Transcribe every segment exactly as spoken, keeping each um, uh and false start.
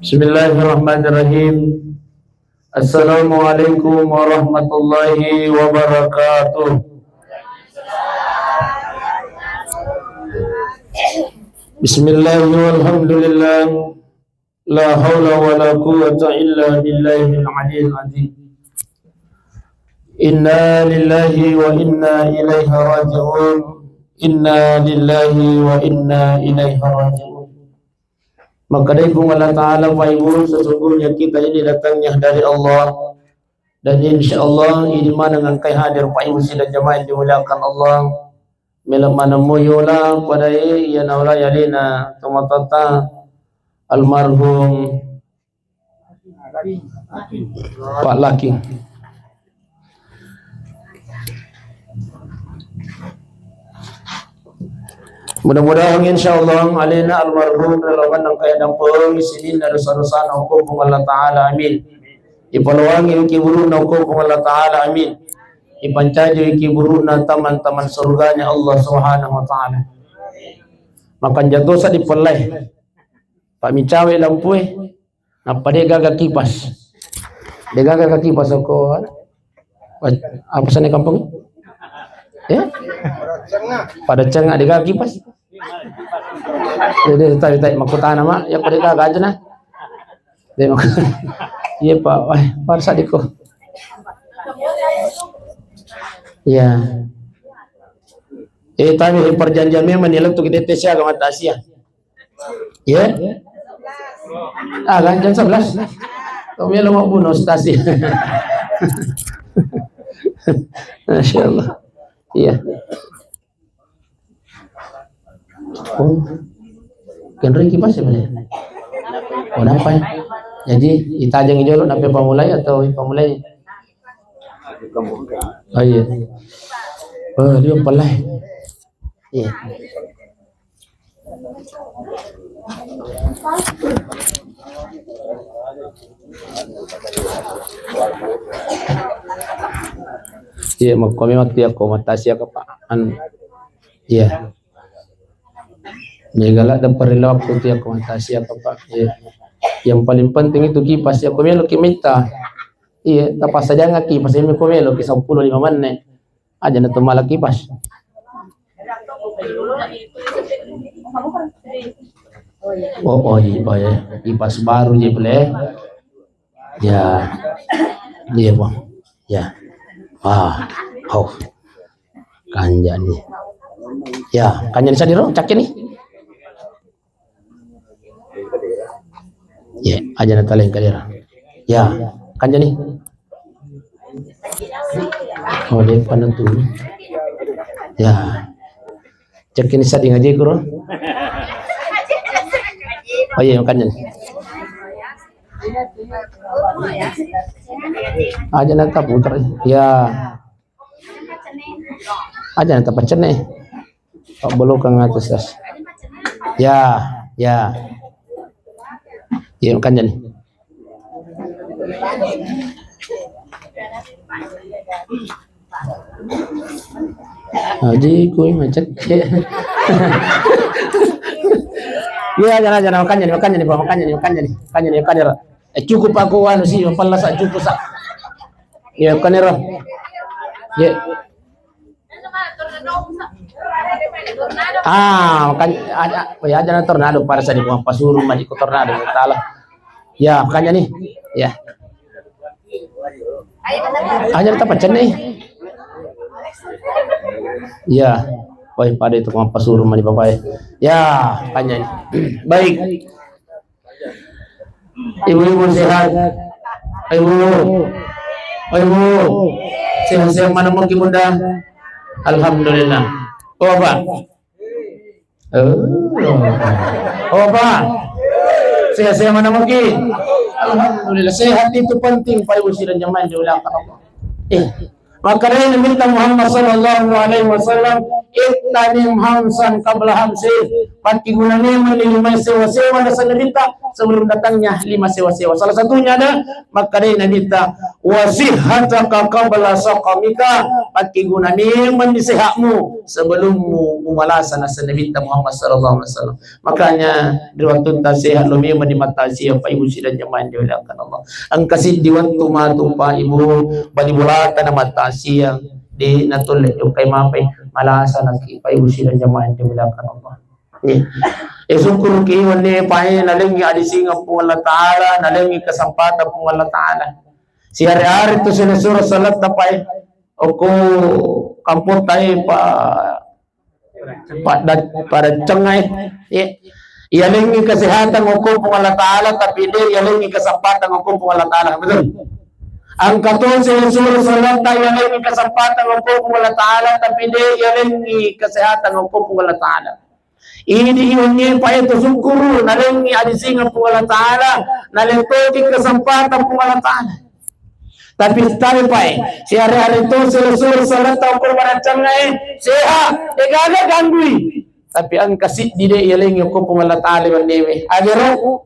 Bismillahirrahmanirrahim. Assalamualaikum warahmatullahi wabarakatuh. Bismillah walhamdulillah. La haula wala quwwata illa billahil aliyil azim. Inna lillahi wa inna ilaihi raji'un. Inna lillahi wa inna ilaihi raji'un. Makkedai Puang Allah Ta'ala, Pak Ibu, sesungguhnya kita ini datangnya dari Allah. Dan insya Allah, idi maneng engkai hadir Pak Ibu sidang jamaah yang dimuliakan Allah. Melo maneng mo yola, pada iya naola yalena tomatoatta almarhum Pak Laki. Mudah-mudahan insya Allah alena almarhum nalongan nangkaya dampeng sininna dosa-dosana okko Puang Allah Ta'ala, amin. Ipalowangi wiki burukna okko Puang Allah Ta'ala, amin. Ipancaji wiki burukna taman-taman surganya Allah Subhanahu wa Ta'ala. Makanja tosa dipellai. Pak micawe lampue. Nappa de gaga kipas. De gaga ka kipas ko, apa sana kampung? Eh? Pada cenga de gaga kipas. Jadi tahu tahu makutana ma, ya pada gaga aja nah. De mak-, iya Pak, wah, parsa diko. Iya. Eh, tapi perjanjian memang nilai tu kita tes ya, agama Tasya. Iya? Ah, kan jam sebelas. Kau melo mau bunuh stasi. Masya Allah. Iya. Oh. Kenreng kipas ya, Bang? Oh, nampai. Jadi, itajang jolo, nampai pamulai atau pamulai? Oh, iya. Oh, dia pelai. Iya. Iya, makko memang tiap ko matasi ya, Pak. Anu, iya. Megala dan parelok ko tiap ko matasi ya, Pak. Iya. Yang paling penting itu kipas ya, ko melo ki minta. Iya, tapasajang kipas ya, ko melo ki seppulo lima menit. Aja na to mala kipas. Oh, oh, iya, oh, iya. Kipas baru je pele. Ya. Iya, Bang. Ya. Ah, oh. Kanja ni. Ya, kanja ni sadiro, cak ni. Ye, aja na taleng kalera. Ya, kanja ni. Oh, de panentu. Ya. Cek ini sading aja kuro. Oh iya, kanja ni. Aja na taputar. Ya. Aja na tapacenne. Pak bolokang atas, atas. Ya, ya. Iya, makanja ni. Aji kui macet. Iya, aja na, aja na, makanja ni, makanja ni, Pak, makanja ni, makanja ni, makanja ni, makanja ni. Eh, cukup aku anu sih, pella sa cukup sa. Iya, makanja ro. Iya. Ah, makanja, aja, oh ya, aja na tornado, pada sa di Puang pasuru, maji ko tornado, taala. Ya, makanja ni. Ya. Aja na tapacenne. Ya. Woi, pada itu Puang pasuru, maji Bapak ya. Ya, makanja ni. Baik. Ibu-ibu sehat? Ibu. Ibu. Sehat-sehat mana mungkin, Bunda? Alhamdulillah. Oh, Pak. Oh. Oh, Pak. Sehat-sehat mana mungkin? Alhamdulillah. Sehat itu penting, Pak Ibu sidang jamaah yang dimuliakan Allah. Eh, maka dari Nabi kita Muhammad sallallahu alaihi wasallam, Ittanim hamsan qabla hamsin. Pakkiguna memang lima sewa-sewa naseng Nabitta sebelum datangnya lima sewa-sewa. Salah satunya ada, makkedai Nabitta, "Wa sihhataka qabla saqamika." Pakkiguna memang sehatmu sebelum mu-, mumalasa naseng Nabitta Muhammad sallallahu alaihi wasallam. Makanya, ri wattutta sehat lo memang di mattasia, Pak Ibu sidang jamaah yang dimuliakan Allah. Engka siddi wettu matu, Pak Ibu, bali bolata na mattasia, de' natolle jokkai mapai, malasa naki, Pak Ibu sidang jamaah yang dimuliakan Allah. Eh, eh, syukur ki wanne, Pak, eh, nalengi adisingeng Puang Allah Ta'ala, nalengi kesempatan Puang Allah Ta'ala. Siare-are tu sura-sura salatta, Pak, eh. Okko kamputta, eh, Pak, Pada, pada cengai. Iya. Iyalengngi kesehatan okko Puang Allah Ta'ala, tapi de' iyalengngi kesempatan okko Puang Allah Ta'ala. Betul? Engka to sura-sura salatta iyalengngi kesempatan okko Puang Allah Ta'ala, tapi de' iyalengngi kesehatan okko Puang Allah Ta'ala. Idi iwengnge pae to syukuru, nalengngi adisingeng Puang Allah Ta'ala, nalentoki kesempatan Puang Allah Ta'ala. Tapi tabe pae, siare-are to sura-sura salatta okko maracangngae, sehat, degaga ganggui. Tapi engka siddi de' iyalengngi okko Puang Allah Ta'ala wennewe. Agero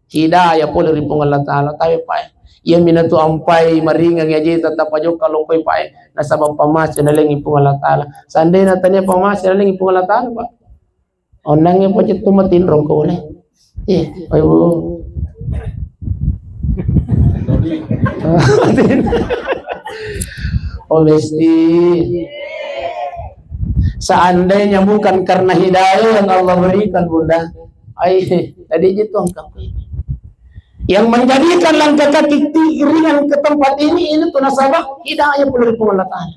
hidayah pole ri Puang Allah Ta'ala, tabe pae. Iya minatu ampai maringang aje tetap pajokka lokoi pae, nasaba pamase nalengngi Puang Allah Ta'ala. Seandainya tania pamase nalengngi Puang Allah Ta'ala, Pak. Onnangnge pacettu matinro ko le. Eh, Pak Ibu. Oh, besti. Seandainya bukan karena hidayah yang Allah berikan, Bunda, ai, tadi itu engkau. Yang menjadikan langkah kaki ti-, ringan ke tempat ini, ini tuh nasabah hidayah pole ri Puang Allah Ta'ala.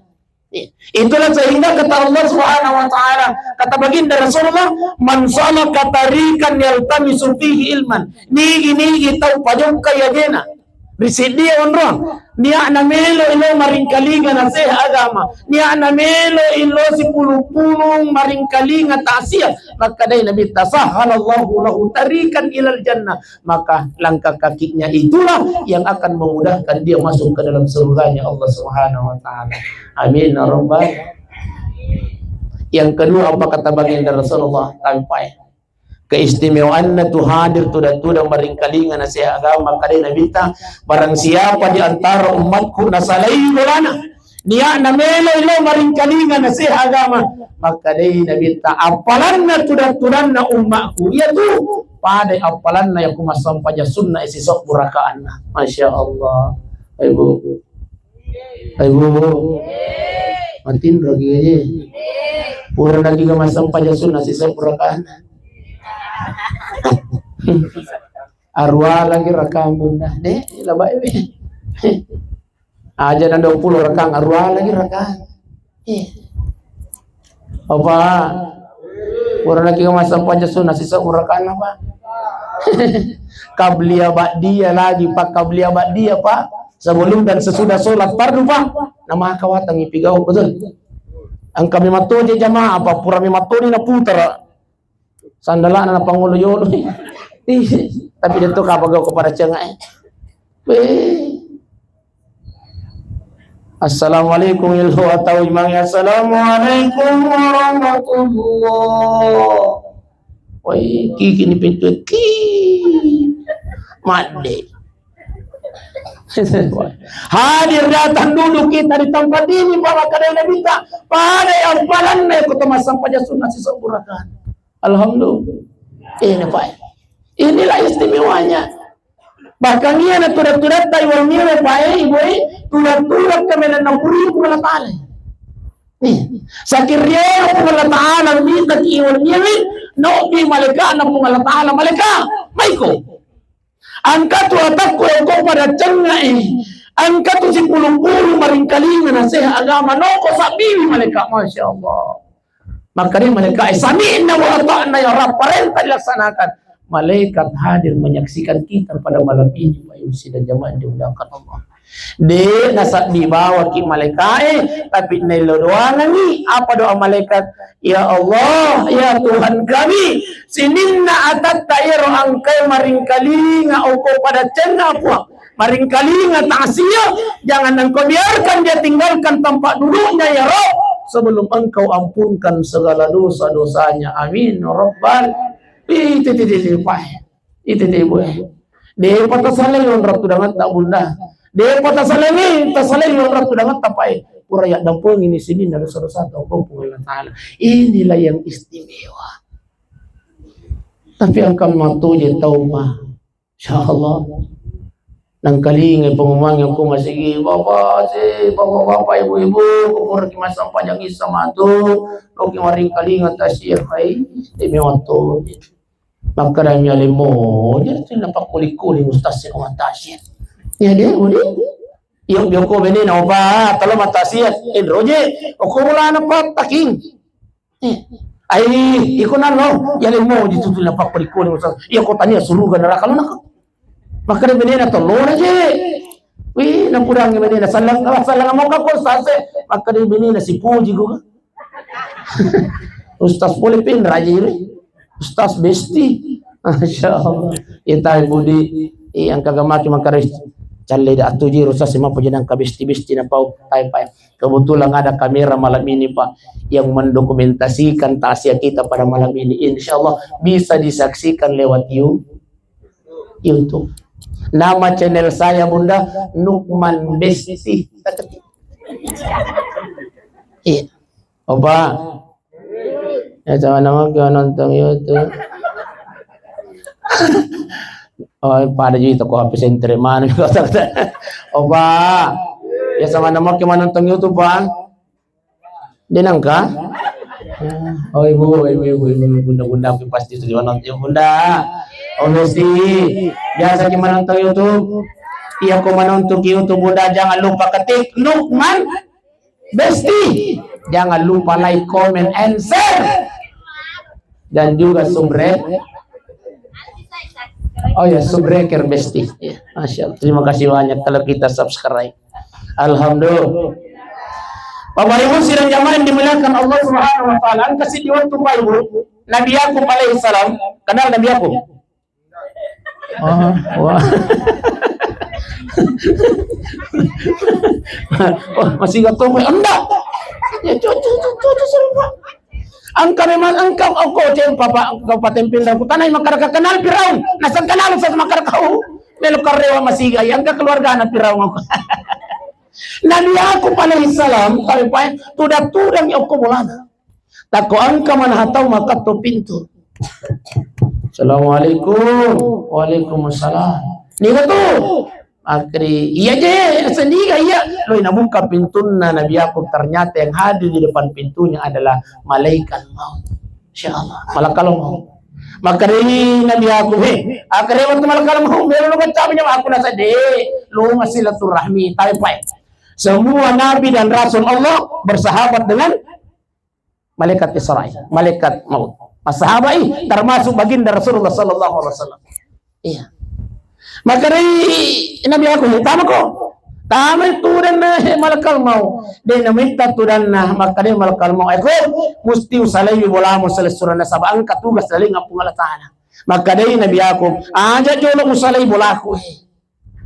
Itulah sehingga kata Allah Subhanahu wa Ta'ala, kata baginda Rasulullah, "Man salaka tariqan yaltamisu fihi ilman." Nigi-nigi tau pajokkai ajena ri siddi onrong, nia'na melo ilo maringkalinga naseha agama, nia'na melo ilo sipulung-pulung maringkalinga ta'sia, makkadai Nabi, "Tasahhalallahu lahu tariqan ilal jannah." Maka langkah kakinya itulah yang akan memudahkan dia masuk ke dalam surganya Allah Subhanahu wa Ta'ala. Amin ya Rabbal. Yang kedua, apa kata baginda Rasulullah? Tampai. Keistimewaanna tu hadir tudang-tudang maringkalinga naseha agama, makkadai Nabitta, barang siapa di antara umatku nasalai bolana, nia'na melo ilo maringkalinga naseha agama, makkadai Nabitta, appalanna tudang-tudanna ummakku, iya tu padai appalanna yakko massampaja sunna e sisobbu rakaanna. Masya Allah. Ibu. Ibu. Matinro ki aja. Pura lagi ga massampaja sunna sisobbu rakaanna. Aruwa lagi rakaang bunda. Deh, labai. Aja na dua puluh rakaang, aruwa lagi rakaang. Eh. Apa? Pura lagi massampaja sunna sisobbu rakaanna, Pak. Qabliyah ba'diyah lagi, Pak. Qabliyah ba'diyah, Pak. Sebelum dan sesudah sholat fardu, Pak. Nama kawatangi pigau, betul? Engka memang toje jamaah, apa pura memang toni naputara. Sandalana napangolo-yolo. Ih, tapi de' to kapang gau kepada cenga, eh. Weh. Assalamualaikum, ilho atau imang, assalamualaikum warahmatullah. Woi, kiki ni pintu, ki. Madde. Hadir datang dulu kita di tempat ini, bahwa kadai Nabitta, pada yang palanna yang kutama sampaja sunna sisobbu rakaang. Alhamdulillah. Ini, Pak. Inilah istimewanya. Bahkan iya na tuda-tudatta iwal miro, Pak, Ibu, tuda-tuda kami na nampuri Puang Allah Ta'ala. Nih, sakirriya Puang Allah Ta'ala mita ki iwal miro, no di malaika na Puang Allah Ta'ala, malaika, maiko. Engka tu atakku engko pada cengai. Engka tu sipulung-pulung maringkalinga naseha agama, noko sabbiwi malaika, Masya Allah. Maka dia malaika, eh, sami'na wa ata'na, ya Rabb, perintah dilaksanakan. Malaikat hadir menyaksikan kita pada malam ini, Pak Yusi dan jamaah yang dimuliakan Allah. De' nasabbi bawaki malaikae, tapi naelo doangengi. Apa doa malaikat? Ya Allah, ya Tuhan kami, sininna atatta ero engkae maringkalinga okko pada cenna, Puang. Maringkalinga ta'ziah, jangan engkau biarkan dia tinggalkan tempat duduknya, ya Rabb. sebelum Engkau ampunkan segala dosa-dosanya. Amin, ya Rabbal. Ih, tete, tete, Pak. Ih, tete, Bu. De'pa tasalai onrong tu dangetta, Bunda. De'pa tasalai, tasalai onrong tu dangetta, Pak. Pura yaddampengi ni sininna dosa-dosa tau, Puang Allah Ta'ala. Inilah yang istimewa. Tapi engka matu je tau, Pak. Insya Allah. Nangkalingai pengumuman yang ku masigi, Bapak, si, Bapak-bapak, Ibu-ibu, kupuraki massempajang Isya matu, loki maringkalinga tasir, hai, demi waktu. Makkedami alemu, jadi tu napakkuli-kuli ustaz si koma tasir. Ya, dia, dia. Iyo, bioko bene na opa, talo matasir, enroje, oko mulana pattaking. Eh, ai, iko nallo, ya le moji tu, tu lepak perikoni, Ustaz. Iya, ko tania suruga neraka lo nak. Makkeda benena tolona je. Wih, napudangi benena, sallang, sallang mau ka ko sase. Makkeda benena sipuji ko. Ustaz pole pinra je ire. Ustaz Besti. Masya Allah. Iya, tai Budi. Iya, engka gamaki makkeda calle da atu ji, Ustaz, sima puji nangka besti-besti na pau. Tai, Pak. Kebetulan ada kamera malam ini, Pak, yang mendokumentasikan takziah kita pada malam ini. Insya Allah bisa disaksikan lewat You-, YouTube. Nama channel saya, Bunda, Nukman Besti. Iya. Opa. Ya, sama nama kita nonton YouTube. Oh, pada juga toko H P sentre mana. Opa. Ya, sama nama kita nonton YouTube, Pak. Dia nangka? Oh, ibu, ibu, ibu, ibu, bunda, bunda, aku pasti itu juga nonton, bunda. Oh, mesti. Biasa kita nonton YouTube. Iya, aku menonton YouTube, bunda, jangan lupa ketik Nukman Besti. Jangan lupa like, comment, and share. Dan juga subrek. Oh ya, subreker Besti. Ya, Masya Allah. Terima kasih banyak kalau kita subscribe. Alhamdulillah. Bapak Ibu sidang jamaah yang dimuliakan Allah Subhanahu wa Ta'ala, engka siddi wettu, Pak Ibu, Nabi Yakub alaihi salam, kenal Nabi Yakub? Oh, wah. Oh, masih gak tahu, Pak? Enggak. Ya, cucu, cucu, cucu, serupa. Engka memang engka, oh, kau cempa, Pak, Kabupaten Pinrang. Kutanai makkeda kenal Firaun. Nasang kenal, Ustaz, makkeda kau. Melo karewa masih gaya, engka keluarga anak Firaun. Nabi Yakub alaihissalam, tapi, Pak, tudang-tudang ya okko bolana. Takko engka manaha tau makkatto pintu. Assalamualaikum. Waalaikumsalam. Niga tu? Akhiri, iya je, sendiga iya. Loi nabuka pintunna Nabi Yakub, ternyata yang hadir di depan pintunya adalah malaikat maut. Insya Allah, malakal maut. Makkedai Nabi Yakub, "He, akhiri waktu malakal maut, melo lo kacau nyawa aku nasa de, lo masih silaturahmi, tapi, Pak, semua nabi dan rasul Allah bersahabat dengan malaikat Israel, malaikat maut. Massahabai, termasuk baginda Rasulullah sallallahu alaihi wasallam." Iya. Makkedai Nabi Yakub, "Tama ko." Tama tudanna malakal maut. De nametta tudanna, makkedai malakal maut, "Eko, musti usalai bolamu selessuranna, saba engka tugas lalengnga Puang Allah Ta'ala." Makkedai Nabi Yakub, "Aja jolo usalai bolaku."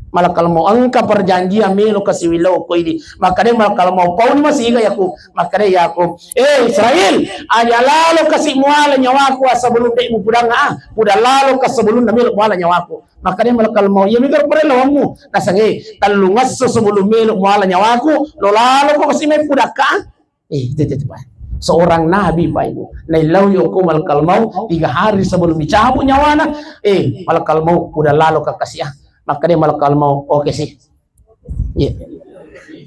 Malakal maut, engka perjanjian melo kasi willau ko idi. Makkeda malakal maut, pauni masiga Yakub. Makkeda Yakub, "Eh, Israel, aja lalo kasi muala nyawaku, ah, sebelum de mupudanga, ah. Puda lalo ka sebelum na melo muala nyawaku." Makkeda malakal maut, "Iya mega pura lawammu." Nasange, "Tellungesso sebelum melo muala nyawaku, lo lalo ko kasi mai pudakka, ah." Eh, itu, itu, itu, Pak. Seorang nabi, Pak Ibu. Naillau yoko malakal maut tiga hari sebelum dicabut nyawana. Eh, malakal maut, udah lalo ka kasi, ah. Makkeda malakal maut, "Oke sih." Iya.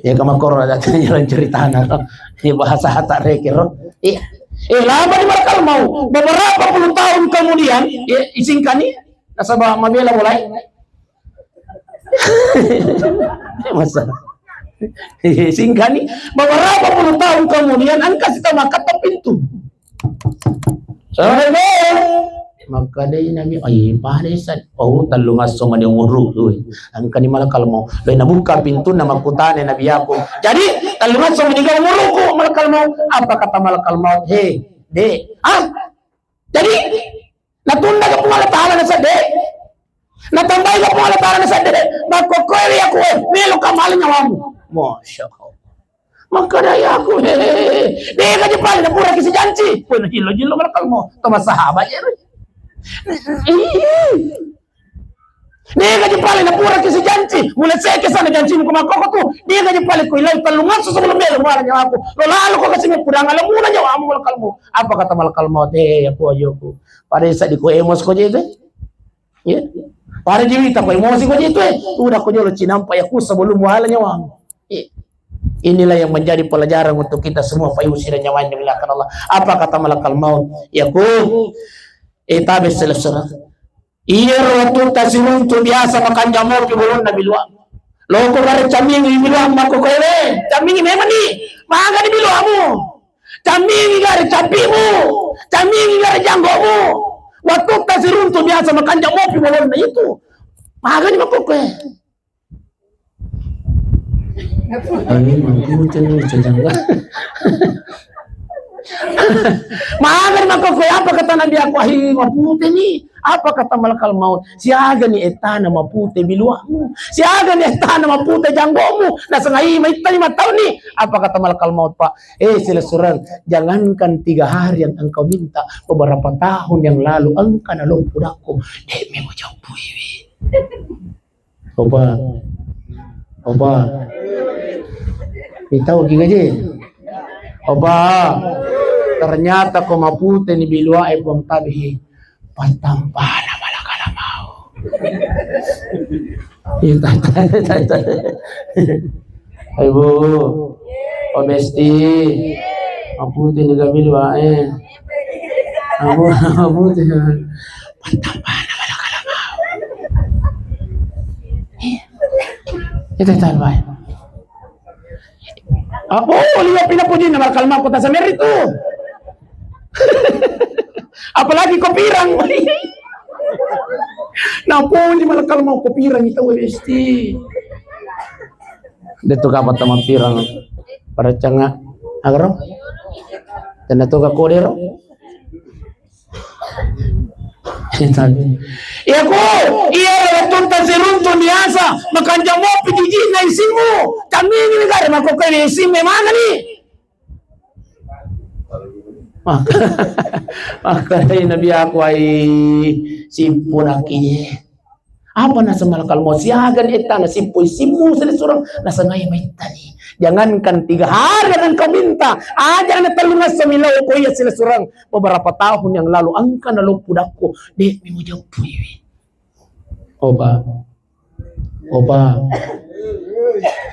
Ya, kemakorra datang jalan ceritana. Ini bahasa hatta rekero. Iya. Eh, lama di malakal maut. Beberapa puluh tahun kemudian, ya, isingkani, nasaba mabela mulai. Masa? Singkani, beberapa puluh tahun kemudian, engka sita makkatto pintu. "Assalamualaikum." Makkedai Nabi, "Ai, pada isa." "Oh, tellungesso mani umurku." Engkani malakal maut. Lo nabuka pintunna, makkutana Nabi Yakub, "Jadi, tellungesso mani ga umurku?" Malakal maut. Apa kata malakal maut? "He, Dek." "Ah? Jadi, natunda ga Puang Allah Ta'ala nasedde? Natambai ga Puang Allah Ta'ala nasedde? Makkokkoe ri aku, eh, melo ka mala nyawamu." Masya Allah. Makkedai aku, "Hehehe, dega je pale napura ki sijanci." Woi, najillo-jillo malakal maut. Toma sahabat je. Dega je pale napura ki sijanci. Mulai seke sana jancimu ko makkoko tu. Dega je pale ko ilai tellung esso sebelum melo muala nyawaku. Lo lalo ko kasi mepudang ala muna nyawamu malakal maut. Apa kata malakal maut? Eh, aku ajoku. Pada isa di ko emos ko je itu. Ya. Pada jiwita ko emosi ko je itu, eh. Udah ko jolo cinampa ya ku sebelum muala nyawamu. Iya. Inilah yang menjadi pelajaran untuk kita semua, Pak Yusi dan nyawa yang dimuliakan Allah. Apa kata malakal maut? Ya ku, eh, tabe selesai. Iyaro wattutta siruntu biasa makanja mopi bolonna biluang. Loko gare cammingi biluang makko kowe. Cammingi memang ni. Magani biluamu. Cammingi gare cappimu. Cammingi gare janggomu. Wattutta siruntu biasa makanja mopi bolonna itu. Magani makko kowe. Ani mapute ni cajangga. Magani makko koe, apa kata Nabi aku, ahi mapute ni. Apa kata malakal maut? Siaga ni etana mapute biluamu. Siaga ni etana mapute janggomu. Nasengai maittani matau ni. Apa kata malakal maut, Pak? Eh, silessureng, jangankan tiga hari yang engkau minta, beberapa tahun yang lalu engka nalompu dakko. Eh, memo joppuiwi. Opa. Opa. Itau ki gaje. Opa. Ternyata ko mapute ni biluae Puang Tabe. Pattampana malakala mau. Iya, tai, tai, tai, tai. Hai, Bu. Oh, Besti. Mapute ni gabil wae. Abu, abu, pattampana malakala mau. Iya. Itu tai bae. Apa liwa pinapojinna malakal mau kota Sameri tu. Apalagi ko pirang. Napoji malakal mau ko pirang itu Besti. Detu kapang tamappirang. Pada canga agaro. Tenna toga kodero. Iya ku, iya wettunta siruntu biasa makanja mopi jijikna isimu. Kami ini negara makokkai isimu mana ni? Maka, maka Nabi aku ai simpunaki. Apa naseng malakal maut? Siaga ni ettana sippoi simmu silessureng nasengai maittani. Jangankan tiga hari yang engkau minta, aja na tellung esso millau ko iya silessureng. Beberapa tahun yang lalu engka naloppu dakko, de mi mujeppuiwi. Oba. Oba.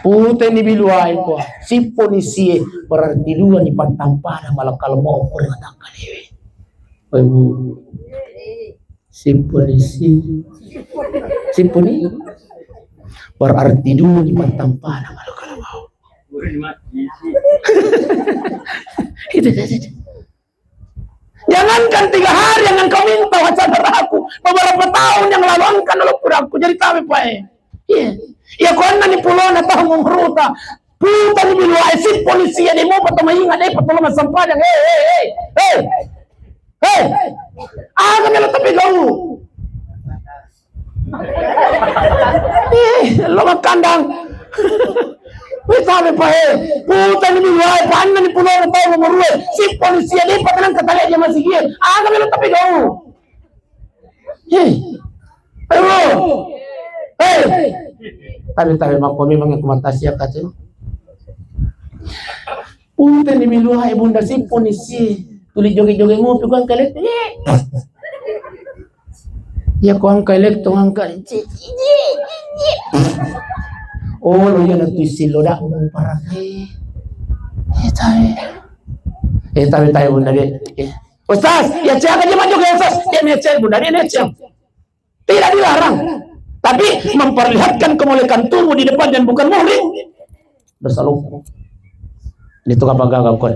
Pute ni biluai ko, sippo ni sie, berarti dua ni pattampana malakal maut ko ri matakkalewe. Ibu. Sippo ni si. Sippo ni. Berarti dua ni pattampana malakal maut. Itu, itu, itu. Jangankan tiga hari yang engkau minta, wahai saudaraku, beberapa tahun yang lalu engka naloppu dakko, jadi tabe pae. Iya. Iya, ko ennani pulona tahun umruta. Putani biluae sippo ni sia, de mopa to mainga, de pa to lo massampadang. Hei, hei, hei. Hei. Hei. Aga melo tapi gau. Eh, lo makkandang. Wih, tabe pae. Putani biluae, panna ni pulona tau nomor dua. Sippo ni sia, de pa tenang katale dia masih dia. Aga melo tapi gau. Hei. Ayo. Hei. Tabe, tabe, makko memang aku mantasi ya, kacau. Putani biluae, bunda sippo ni si. Tuli joget-joget mopi ko engka letto. Iya ko engka letto, engka. Oh, lo iya na tu sillo dak parakai. Eh, tabe. Eh, tabe, tabe, bunda de. Eh. Ustaz, ya cek aja maju ke Ustaz. Dia ni cek, bunda, dia ni cek. Tidak dilarang. Tapi memperlihatkan kemolekan tubuh di depan yang bukan muhrim, dosa lompo. Itu apa gagal kon?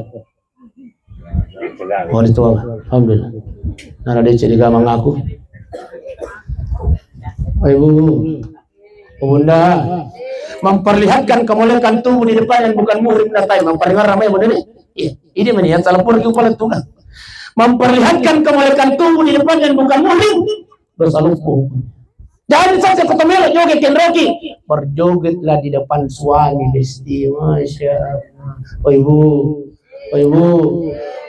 Oh, itu apa? Alhamdulillah. Nara dia cek di gamang aku. Oh, ibu. Oh, bunda. Memperlihatkan kemolekan tubuh di depan yang bukan muhrim, natai. Memperlihatkan ramai, bunda ni. Iya, ini meniat salah pun kita tukang. Memperlihatkan kemolekan tubuh di depan yang bukan muhrim. Dosa lompo. Jangan saja kau melo joget kenroki. Berjogetlah di depan suami, Besti. Masya Allah. Oh, Ibu. Oh, Ibu.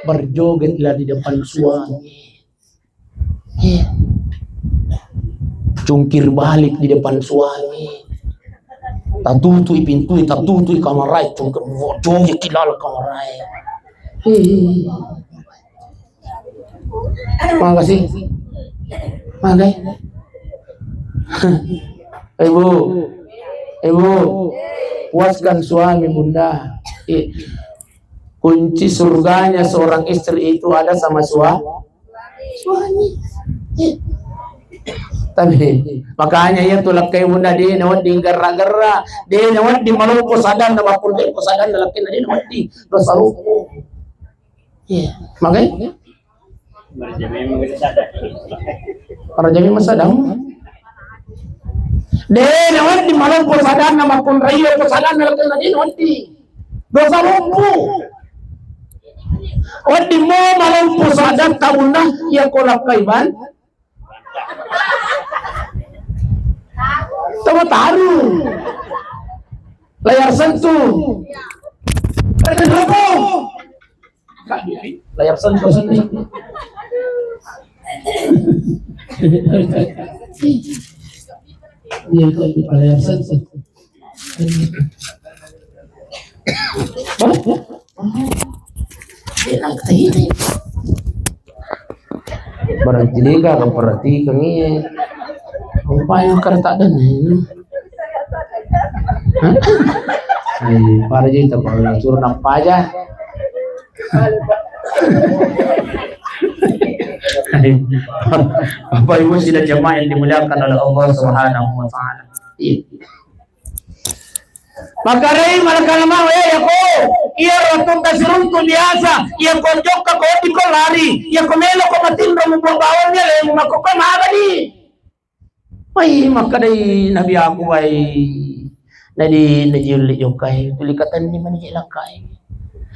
Berjogetlah di depan suami. Iya. Cungkir balik di depan suami. Tatutui pintu, tatutui kamar, cungkir, joget di dalam kamar. Iya. Makasih. Makasih. Ibu, Ibu, puaskan suami, Bunda. Iya. Kunci surganya seorang istri itu ada sama sua-, suami. Iya. Tapi makanya iya tu lakkai, Bunda, de' nawedding gerra-gerra, de' nawedding maloppo sadanna, makkunrai ko sadanna lakkainna, de' nawedding, dosa loppo. Iya, makanya. Marajami masadang. De' nawedding maloppo sadanna, makkunrai ko sadanna lakkainna, de' nawedding. Dosa loppo. Wedding mo maloppo sadatta, Bunda, iya ko lakkai ban. Tama taru. Layar sentuh. Layar sentuh. Layar sentuh sini. Iya, itu layar sentuh. Berhenti deka, kau perhatikan iya. Rupanya kereta dan ini. Hah? Eh, pada jadi tak perlu suruh nampak aja. Bapak Ibu sidang jamaah yang dimuliakan oleh Allah Subhanahu wa Ta'ala. Iya. Makkedai malakal maut, "Eh, iyako, iyaro wattunta siruntu biasa, iyako jokka ko wedding ko lari, iyako melo ko matinro mubuang bawang alemu makkokkoe magani." Wai, makkedai Nabi Yakub, wai, nadi najiulle jokkai, tuli katenni mani je lakkai.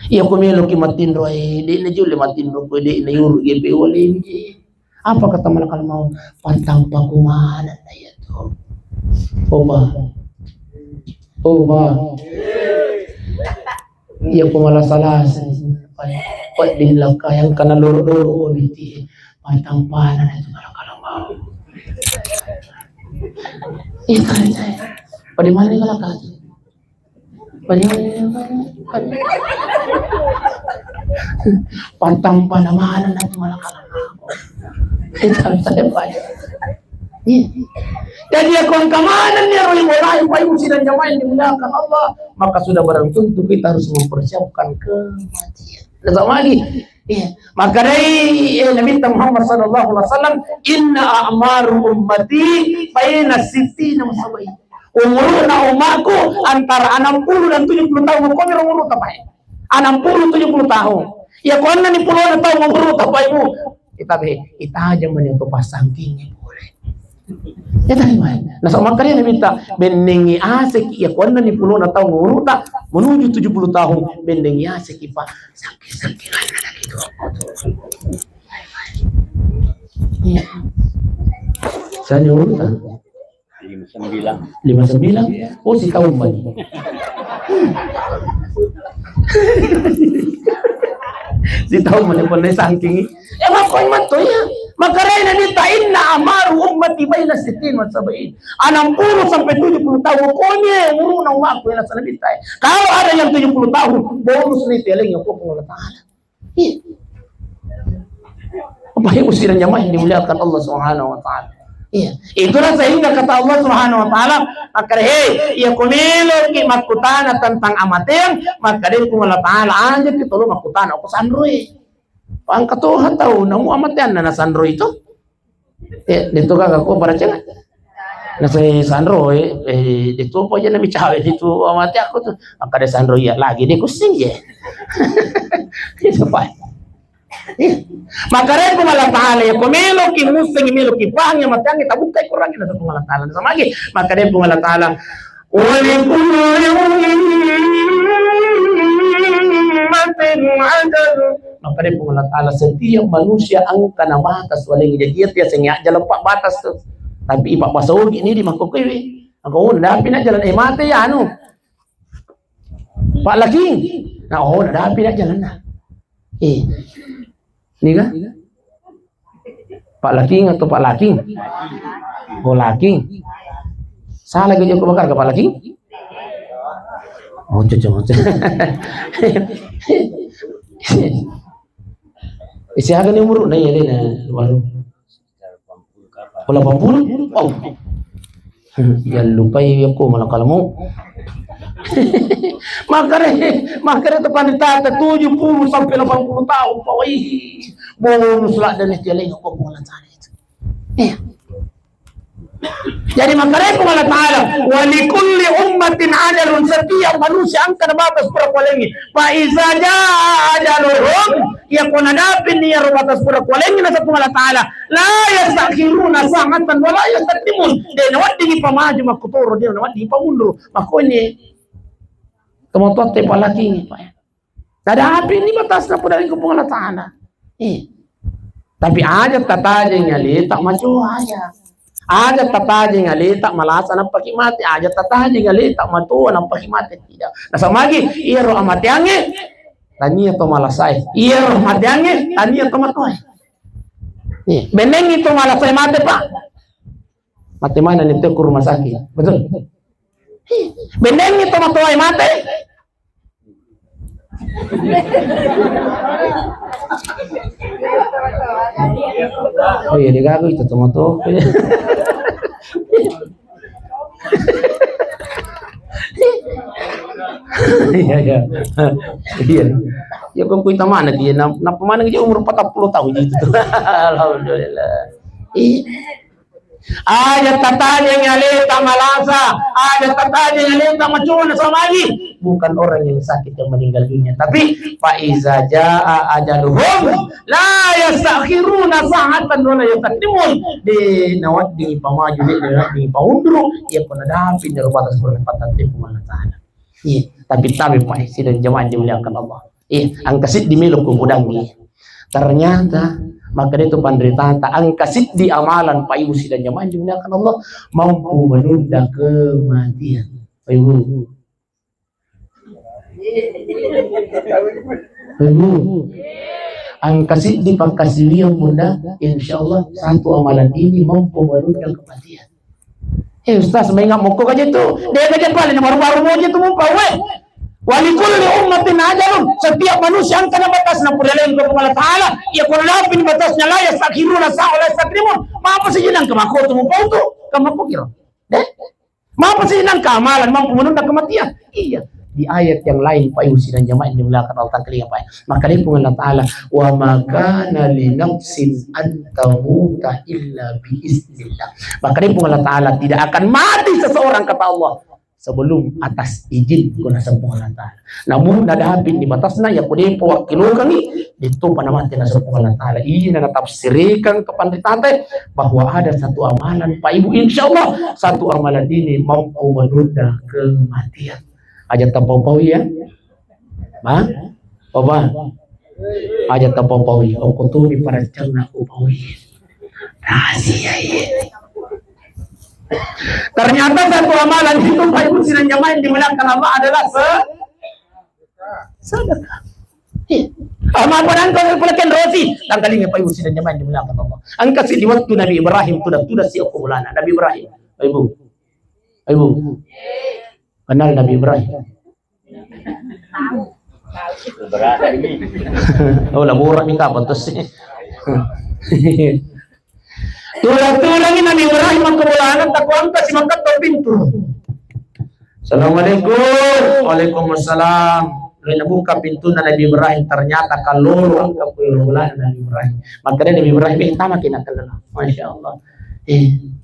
Iyako melo ki matinro, eh, de najiulle matinro ko, de nayuru je pe wale je. Apa kata malakal maut? Pattampa kumanenna iyatu. Oba. Oba. Iya, ku malasa-lasa. Wedding lakkai, engkana loro-loro ko biti. Pattampana itu malakal maut. Iya, kan? Pada mana malakal? Pantampana maneng na tu malakal. Iya. Jadi, iya ko engka maneng ni ro iwalai, Bapak Ibu sidang jamaah yang dimuliakan Allah, maka sudah barang tentu kita harus mempersiapkan kematian. Nasaba magi, iya. Makkedai, eh, Nabi Muhammad sallallahu alaihi wasallam, "Inna a'maru ummati baina sittina wa sab'in." Umuruna umatku antara enam puluh dan tujuh puluh tahun. Ko miro umurta, Pak. Enam puluh, tujuh puluh tahun. Iya ko enneng pulona tahun umurta, Pak Ibu. Kita be, kita aja meni to pasangking pole. Iya, tapi, Pak. Nasaba makkeda Nabitta, bennengi aseki, iya ko enneng pulona tahun umurta menuju tujuh puluh tahun, bennengi aseki, Pak. Sangking-sangking aja lagi tu. Iya. Saya nyuruh, Pak. Lima sembilan. Lima sembilan? Oh, sitaung mani. Sitaung mani pole sangking. Eh, makko matto iya. Makkedai Nabitta, "Inna a'maru ummati baina sittin wa sab'in." Enam puluh sampai tujuh puluh tahun. Pokoknya umurna umatku, iya nasaba Nabitta. Kalau ada yang tujuh puluh tahun, bonus ni teleng ya, ko Allah Ta'ala. Iya. Bapak Ibu sidang jamaah yang dimuliakan Allah Subhanahu wa Ta'ala. Iya. Itulah sehingga kata Allah Subhanahu wa Ta'ala, makkeda, "Hei, iya ko meloki makkutana tentang amateang, makkedai Puang Allah Ta'ala, aja ki tolo makkutana ko sanroi." Pangka toha tau namu amateanna nasanroi to. Eh, de to gaga ko baracenga. Nasaba sanro, eh, eh, de to po je nami cawe de to amate aku tu. Makkeda sanro iya lagi de kussing je. Itu, Pak. Iya. Makkedai Puang Allah Ta'ala, iya ko meloki musengi, meloki pahang amateangnge, tabukkai Quran, nasaba Puang Allah Ta'ala. Nasaba magi, makkedai Puang Allah Ta'ala, "Wa likulli ummatin ajal." Makkedai Puang Allah Ta'ala, setiap manusia engkana batas waleng. Jadi, iya tiaseng ya, jalan pak batas tu. Tapi ipabbasa Ogi ni di makkokkoe. Maka, oh, nadapi na jalan, eh, mate ya anu. Pak Laking. Nah, oh, nadapi na jalan na. Eh. Ni kah? Pak Laking atau Pak Laking? Oh, Laking. Salah ke joko bakar ke Pak Laking? Oh, cocok, cocok. Isi aga ni umur na ya, na baru. Oh, delapan puluh? Oh. Yang lupai ya ko malah kalau mau. Makare, makare tu panitata tujuh puluh sampai delapan puluh tahun, Pak. Wih, bonus lah dan istilah ko pengelancaran itu. Iya. Jadi makanya Allah Ta'ala, "Wa likulli ummatin ajalun," setiap manusia engka na batas pura kualengi. Fa iza jaa ajaluhum, iya ko nadapi ni iyaro batas pura kualengi nasaba Allah Ta'ala, la yastakhiruna sa'atan wa la yastaqdimun. De naweddingi pamaju makkutoro, de naweddingi pamundur. Makanya kemotote palaki ini, Pak. Tadapi ni batasna pura ri Puang Allah Ta'ala. Eh. Tapi aja tatajeng aleta macoa aja. Aja tatajeng aleta malasa nappaki mate. Aja tatajeng aleta matoa nappaki mate. Tidak. Nasaba magi, iyaro amateangnge tania to malasae. Iyaro amateangnge tania to matoae. Eh, bennengi to malasae mate, Pak. Mate mana ni to ke rumah sakit. Betul? Eh, bennengi to matoae mate. Oh iya, dia gagu itu tomato. Iya, iya. Iya. Ya, kok kuita mana dia? Nap-, napa mana dia umur empat puluh tahun itu? Alhamdulillah. Iya. Aja tatajeng aleta malasa, aja tatajeng aleta macoa nasaba magi. Bukan orang yang sakit yang meninggal dunia, tapi fa iza jaa ajaluhum la yastakhiruna sa'atan wa la yastaqdimun. De nawedding pamaju, de nawedding paunduru, iya ko nadapi ni ro batas perempatan tempo Allah Ta'ala. Iya, tapi, tapi Pak, sidang jamaah dimuliakan Allah. Eh, engka siddi melo kubudangi. Ternyata, maka itu panritata, engka siddi amalan Pak Ibu sidang jamaah dimuliakan Allah, mampu menunda kematian. Pak Ibu. Pak Ibu. Engka siddi pakkasiwiang, Bunda, insya Allah satu amalan ini mampu menunda kematian. Eh, Ustaz, maingat mokko kaje tu. Dia kaje paling baru-baru mau je tu mumpau, weh. Wa likulli ummatin ajalun. Setiap manusia engka na batasna pura lengko Allah Ta'ala. Iya ko nadapi ni batasna la yastakhiruna sa'atan wa la yastaqdimun. Mapa sih jenang ke mako tu mumpau tu? Ke mako kira. Deh? Mapa sih jenang ke amalan mampu menunda kematian? Iya. Di ayat yang lain, Pak Ibu sidang jamaah yang dimuliakan Allah Ta'ala, Pak. Maka dia pun Allah Ta'ala, "Wa ma kana li nafsin an tamuta illa bi iznillah." Maka dia pun Allah Ta'ala, tidak akan mati seseorang, kata Allah, sebelum atas izin ku nasempung Allah Ta'ala. Namun nadapi ni batasna, ya kude pewakkilokangi, itu pada mati nasempung Allah Ta'ala. Ini natafsirkan kepada tante bahwa ada satu amalan, Pak Ibu, insya Allah satu amalan ini mampu menunda kematian. Aja tapau-pau ya. Ma? Apa? Aja tapau-pau ya. Okko tu di parancanna ku pau ya. Rahasia ya. Ternyata satu amalan itu, Pak Ibu sidang jamaah yang dimuliakan Allah, adalah se-, sedekah. Iya. Ah, maaf, engka pole kenrosi. Tangkalinga, Pak Ibu sidang jamaah yang dimuliakan Allah. Engka si di waktu Nabi Ibrahim tuda-tuda si okko bolana. Nabi Ibrahim. Pak Ibu. Pak Ibu. Kenal Nabi Ibrahim? Oh, labora mi kapang tosi. Tulang-tulangi Nabi Ibrahim makko bolana, takuangka si makkatto pintu. Assalamualaikum. Waalaikumsalam. Lalu nabuka pintunna Nabi Ibrahim, ternyata kallolo engka ko bolana Nabi Ibrahim. Makkeda Nabi Ibrahim, "Eh, tama kina kallolo." Masya Allah. Eh.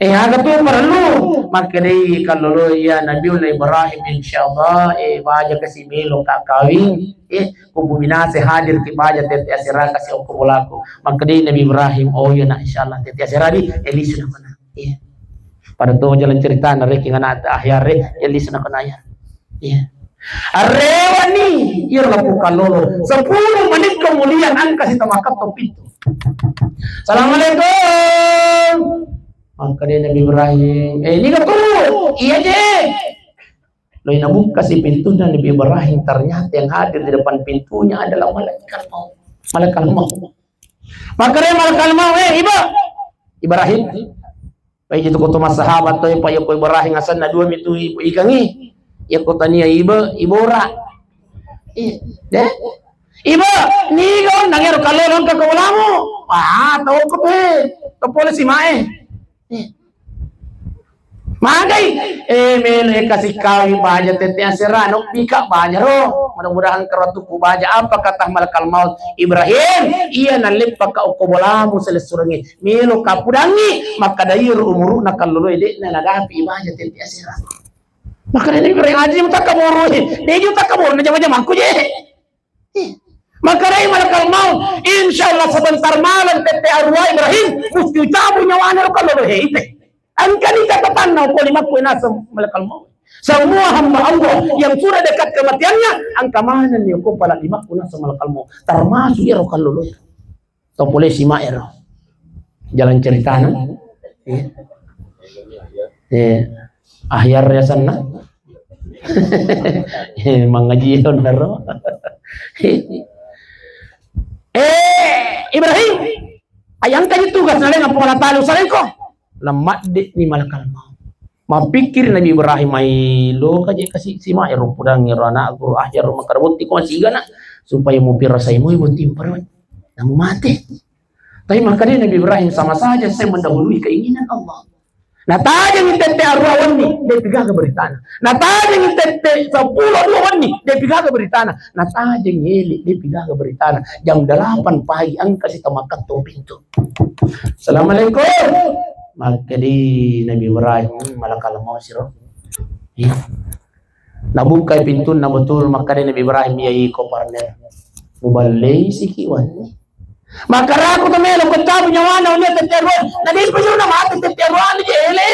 Eh, aga tu parellu? Makkedai kallolo, iya Nabiullah Ibrahim, insya Allah, eh, baja kasi melo ka kawing, eh, kubu minase hadir ki baja tette asera kasi okko bolaku. Makkedai Nabi Ibrahim, oh iya nak, insya Allah tette asera di, eh, lisu na kona. Iya. Pada tu jalan cerita, nareki ngana ahyare, eh, lisu na kona ya. Iya. Arewani, iya lapu kallolo. Sepuluh menit kemudian angka si tamakatto pintu. Assalamualaikum. Makkeda Nabi Ibrahim, "Eh, niga tu?" "Iya je." Loi nabukkasi pintunna Nabi Ibrahim, ternyata yang hadir di depan pintunya adalah malaikat maut. Malaikat maut. Makkeda malaikat maut, "Eh, Iba, Ibrahim." Paiji tu ko tu massahabat to, pa iya ko Ibrahim asenna dua mi tu ikangi. Iya ko tania Iba, Ibora. Iya, deh. "Iba, niga onnang ero kallolo engka ko bolamu?" "Ah, tau ko tu, eh. To pole si mae." Magai, eh, melo e kasi kawing baja tette asera, no pika baja ro. Mudah-mudahan karatu ku baja apa kata malakal maut. "Ibrahim, iya naleppa ka okko bolamu selessurengnge. Melo kapudangi, makkada iro umuru na kallolo e de na nadapi baja tette asera." Maka dari Ibrahim aji mutakka boro e. De ju takka boro na jama-jamangku je. Ih, makkedai malakal maut, "Insya Allah sebentar malam tette arua Ibrahim, musti ucabu nyawana ro kallolo e ite. Engkani catatanna okko limakku," naseng malakal maut. Semua hamba Allah yang sudah dekat kematiannya, engka manenni okko pala limakku naseng malakal maut. Termasuk iro kallolo e. To pole simak ero. Jalan ceritana. Eh. Eh. Ahyar yasanna. Eh, mangaji onnaro. Eh, Ibrahim, ayangka tugas naleng apa talu salengko. Lemmadde ni malakal maut. Mappikir Nabi Ibrahim, "Ai, loka je kasi simak ero pudang ero anakku, ah, ero makkada botti ko masiga na, supaya mupirasai moi botti mparo. Namu mate." Tapi makkeda Nabi Ibrahim, "Sama saja saya mendahului keinginan Allah." Natajengi tette arua wenni, de pigaga beritana. Natajengi tette seppulo dua wenni, de pigaga beritana. Natajengi ele, de pigaga beritana. Jam delapan pagi engka sitamakatto pintu. "Assalamualaikum." Makkedi Nabi Ibrahim, "Malakal maut siro." Iya. Nabukkai pintunna betul, makkeda Nabi Ibrahim, "Iya iko partner. Muballei siki wenni." Makkaraku to melo ko cabu nyawana wenni tette arua. Na de pajuna mate tette arua ni jele.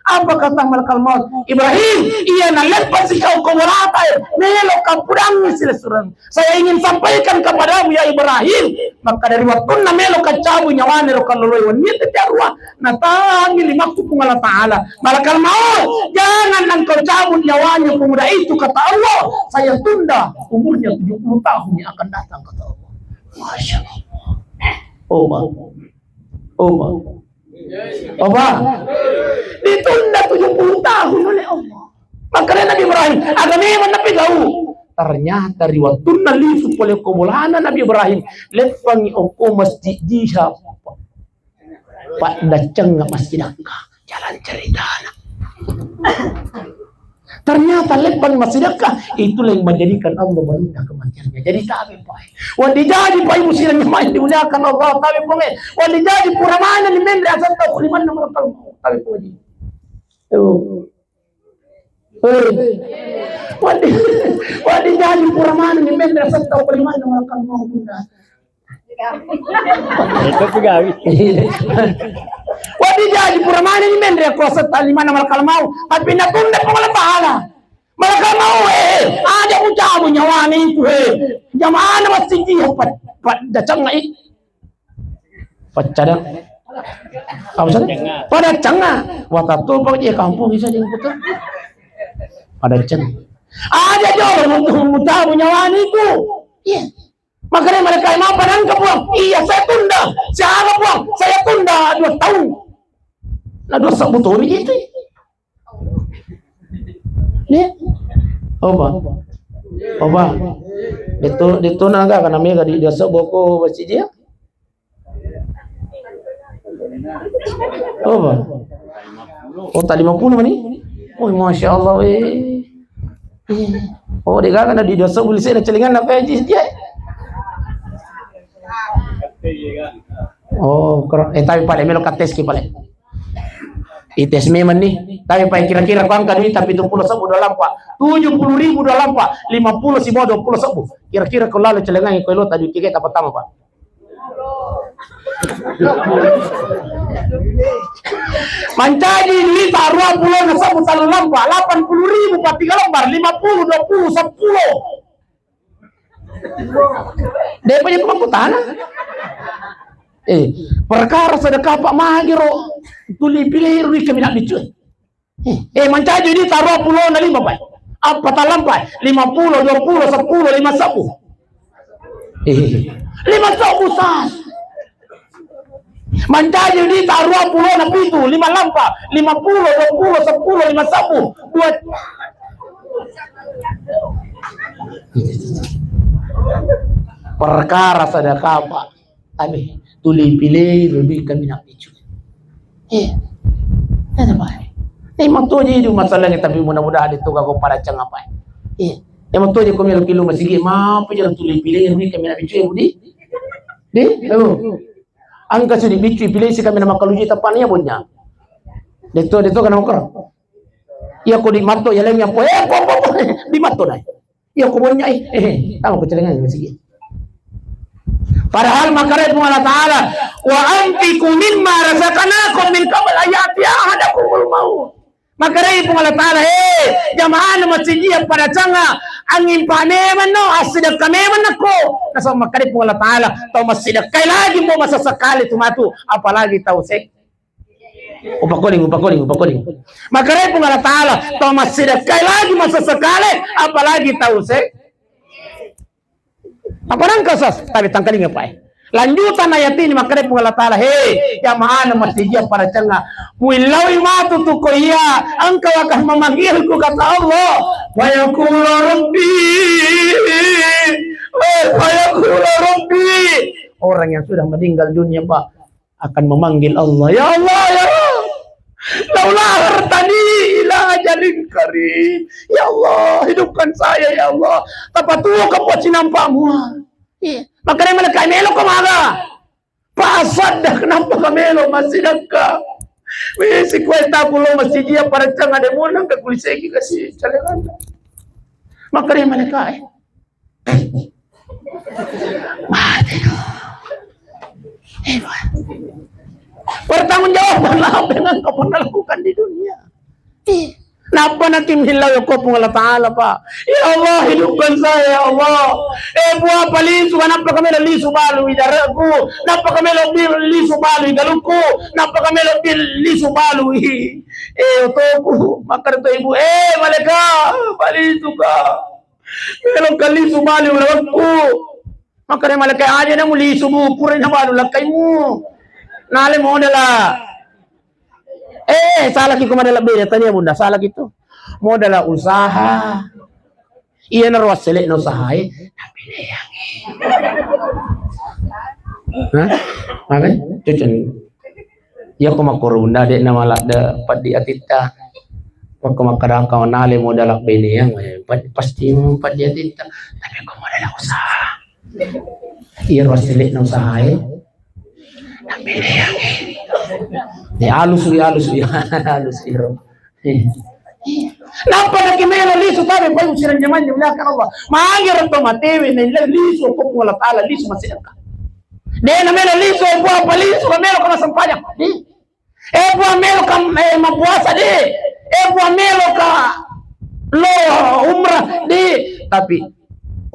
Apa kata malakal maut? "Ibrahim, iya naleppa sikau ko bolata e. Melo kapudangi silessureng. Saya ingin sampaikan kepadamu ya Ibrahim." Maka dari wattunna melo kacabu nyawana ro kallolo e wenni tette arua, natangi limakku Puang Allah Ta'ala. "Malakal maut, jangan engkau cabut nyawanya pemuda itu," kata Allah. "Saya tunda umurnya tujuh puluh tahun yang akan datang," kata Allah. Masya Allah. Oh, Bang. Oh, Bang. Apa? Ditunda tujuh puluh tahun oleh Allah. Makanya Nabi Ibrahim, aga memang Nabi gau. Ternyata ri wattunna lisu pole ko bolana Nabi Ibrahim, leppangi okko masjid jiha. Paddacengnga masjid akka. Jalan ceritana. Ternyata leppang masjid akka, itulah yang menjadikan Allah menunda kematiannya. Jadi tabe pai. Wandi jadi pai musirang yang main dimuliakan Allah, tabe ponge. Wandi jadi pura mana ni menre asal tau kuliman nama kalau tabe ponge. Tuh. Hei. Wandi, wandi jadi pura mana ni menre asal tau kuliman nama kalau bunda. Itu pegawi. Wadi jadi pura mana ni menre ko setta lima nama kalau mau, tapi natunda pengala pahala. Malakal mau, eh, aja ucabu nyawana itu, eh. Jamaah masjid dia pat pat dacang ngai. Pacada. Apa sana? Pada cenga. Wah, tato apa je kampung bisa jeng putar. Pada ceng. Aja jolo ucabu nyawana itu. Iya. Makanya mereka yang apa nangka puang? Iya, saya tunda. Siapa puang? Saya tunda dua tahun. Nah, dua sebut gitu. Nih. Oba. Oba. Itu itu naga karena mega di desa boko besi dia. Oba. Oh, tak lima puluh ni. Oh, masya Allah, eh. Oh, dia kan di desa boleh saya celingan apa aja dia. Oh, kero-, eh, tapi paling melo kates ki paling. Ites memang nih, tapi paling kira-kira ko angka duit tapi tujuh puluh sebbu dua lampa, tujuh puluh ribu dua lampa, lima puluh si bawah dua puluh sebbu. Kira-kira ko lalu celengangi ko lo tadi kike tak pertama, Pak. Mancaji duit dua puluh na sebbu tellu lampa, delapan puluh ribu pa tiga lembar, lima puluh, dua puluh, sepuluh. Depa je pemangku tanah. Eh, perkara sedekah Pak magiro. Tuli pileiruni kaminang biccu. Eh, mancaji duitta ruappulo na lima, Pak. Apa talampa? Lima pulo, dua pulo, seppulo, lima sebbu. Eh, lima sebbu sah. Mancaji duitta ruappulo na pitu, lima lampa, lima pulo, dua pulo, seppulo, lima sebbu, dua. Perkara sedekah, Pak. Tapi tuli pileiruni kaminang biccu. Eh, ada, Pak. Eh, mattoji di masalahnya, tapi mudah-mudahan itu gak pada cengapa. Eh, eh, mattoji ko melo kilu masigi, mampu jalan tuli pileiruni kaminang biccu, eh, Budi. Di, oh. Engka sudi biccu pilih si kaminang makaluji tapani ya bonya. Deto, deto kana okra. Iya ko di matto ya lainnya po, eh, po, po, po, di matto nai. Iya ko bonya, eh, eh, tama ko celengan masigi. Padahal makare Puang Allah Ta'ala, "Wa anfiqu mimma razaqnakum min qabli an ya'tiya ahadakumul maut." Makare Puang Allah Ta'ala, "He, jamaah masigi pada canga, angin pa memang no, assidekka memang nako." Nasaba makare Puang Allah Ta'ala, tau massidekkai lagi mo masesekali tu matu, apalagi tau se- Upakoling, upakoling, upakoling. Makare Puang Allah Ta'ala, tau massidekkai lagi masesekali, apalagi tau se- Apa nangka sas? Tapi tangkalinga, Pak, eh. Lanjutan ayat ini, makare Puang Allah Ta'ala, "He, jamaah masigi pada canga, muillaui matu tu ko iya, engkau akan memanggilku," kata Allah. "Fayaqulu rabbi, eh, fayaqulu rabbi." Orang yang sudah meninggal dunia, Pak, akan memanggil Allah, "Ya Allah, ya Rabb, laula akhartani ila ajalin qarib. Ya Allah, hidupkan saya, ya Allah. Tapatuo ka po cinampa mua." Iya. Makanya malaikat, "Melo ko maga?" "Fa asaddaq, kenapa ka melo massidekka?" Wisi kuai taku lo masigi pada canga de monang ka kuliseki kasi calengana. Makanya malaikat, eh. Mati. Eh, Pak. Pertanggungjawaban apa yang engkau pernah lakukan di dunia? Ih, nappa naki millau ko Puang Allah Ta'ala, Pak. Ya Allah, hidupkan saya, ya Allah. Eh, Puang, palisu, nappa ka melo lisu balu i dareku, nappa ka melo bil-, lisu balu i galukku, nappa ka melo bil-, lisu balu i, eh, otoku, makkeda to ibu, eh, maleka, palisu ka. Melo ka lisu balu i galukku. Makkeda maleka, aja na mulisu, Bu, pura na balu lakkaimu. Nale modala. Eh, salaki ko modala beda, tania Bunda, salaki tu. Modala usaha. Iya naro wassele na usaha e. Tapi leangi. Hah? Apa? Cucun. Iya ko makkoro Bunda de na maladde paddi atitta. Makko makkadangka nale modala bene yang, eh, pad-, pasti paddi atitta. Tapi ko modala usaha. Iyaro wassele'na usahae. Tapi leangi. Ya, alus, ya, alus, ya, alus, iro. Nappa naki melo lisu, tapi pai usirang jamannya, muliakan Allah. Magi orang tua matewe, nilai lisu, apa Puang Allah Ta'ala, lisu masih dekat. Dia na melo lisu, apa, apa lisu, melo kena sempajang. Di. Eh, Puang, melo ka, eh, mappuasa, de. Eh, Puang, melo ka lo umrah, de. Tapi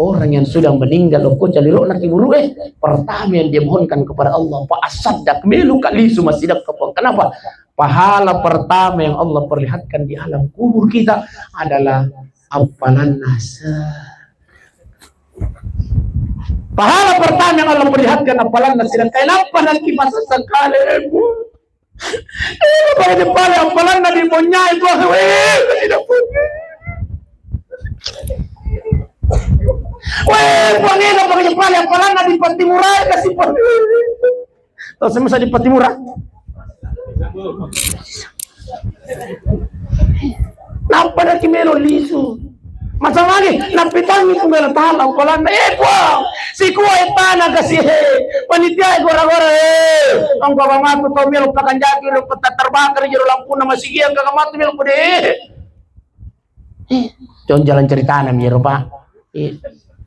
orang yang sudah meninggal, okko calirona kuburu, eh, pertama yang dia mohonkan kepada Allah, fa asaddaq, melo ka lisu massidekka, Puang. Kenapa? Pahala pertama yang Allah perlihatkan di alam kubur kita adalah appalanna se-, pahala pertama yang Allah perlihatkan appalanna sidekka. Kenapa nanti masa sekali, eh, Bu? Eh, pakai jepara, appalanna di Bonyai, Puang. Weh, tidak Puang. Weh, Puang, eh, pakai jepara, appalanna di Pattimura, kasih Puang. Tau semua di Pattimura. Nappa naki melo lisu. Masalahnya, napitangi Puang Allah Ta'ala, appalanna, eh, Puang, sikua e tana kasi, eh, panitia e gora-gora, eh, engka matu tau melo pakanjaki, lo peta terbakar, jero lampuna masigi, engka matu melo pede, eh. Eh, con jalan ceritana mi jero, Pak. Eh,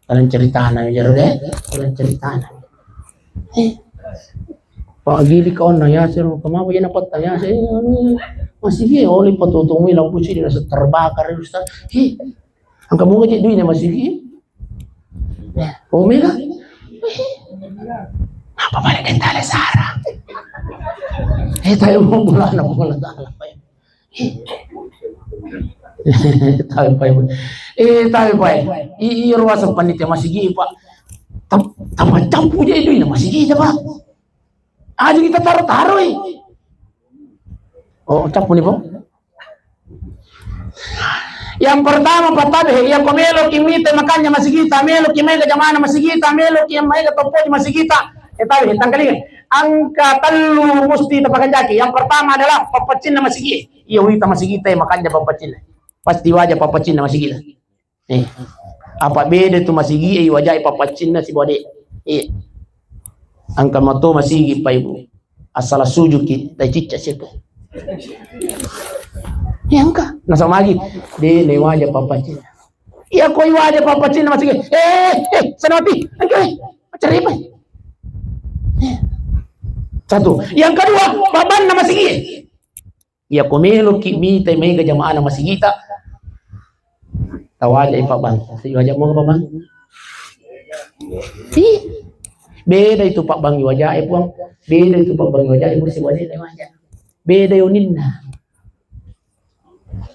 jalan ceritana mi jero, de. Jalan ceritana. Eh. Pak Gili ka onna, ya, sero, kemapa jana petta, ya, se-, eh, anu, masigi, oli patutumui lampu sidi, rasa terbakar, Ustaz. Eh, engka moga je duina masigi. Oh, mega. Apa balik dentale Sara? Eh, tapi mau mulana, mau mulana. Tabe, Pak. Eh, tabe, Pak. I-, iyaro waseng panitia masigi, Pak. Tam-, tamaccappu je duina masigi, Pak. Aja kita taro-taroi. Oh, cappu ni, Pak. Yang pertama, Pak, tabe, iya ko meloki mita makanja masigita, meloki maega jamana masigita, meloki maega toppoji masigita. Eh, tabe, tangkalinga. Engka tellu musti tapakanjaki. Yang pertama adalah pappaccinna masigi. Iya, wita masigita, eh, makanja pappaccinna. Pasti waja pappaccinna masigita. Eh, apa beda tu masigi, eh, iwajai pappaccinna sibawa de. Eh. Angka mato masigi, Pak, Ibu. Asala sujuki, tai cicca siapa. Ya, engka. Nasaba magi, de, naiwaja pappaccinna. Iya, ko iwaja pappaccinna masigi. Eh, eh, Sanawati, engka, eh, cari apa? Eh. Satu. Yang kedua, pabanna masigi. Iya, ko meloki mitai maega jamaana masigita, tawajai pabbang. Iwaja mo pabbang. Ih, beda itu pabbang iwaja, eh, Puang. Beda itu pabbang iwaja, eh, mesti waja, eh, waja. Beda yoninna.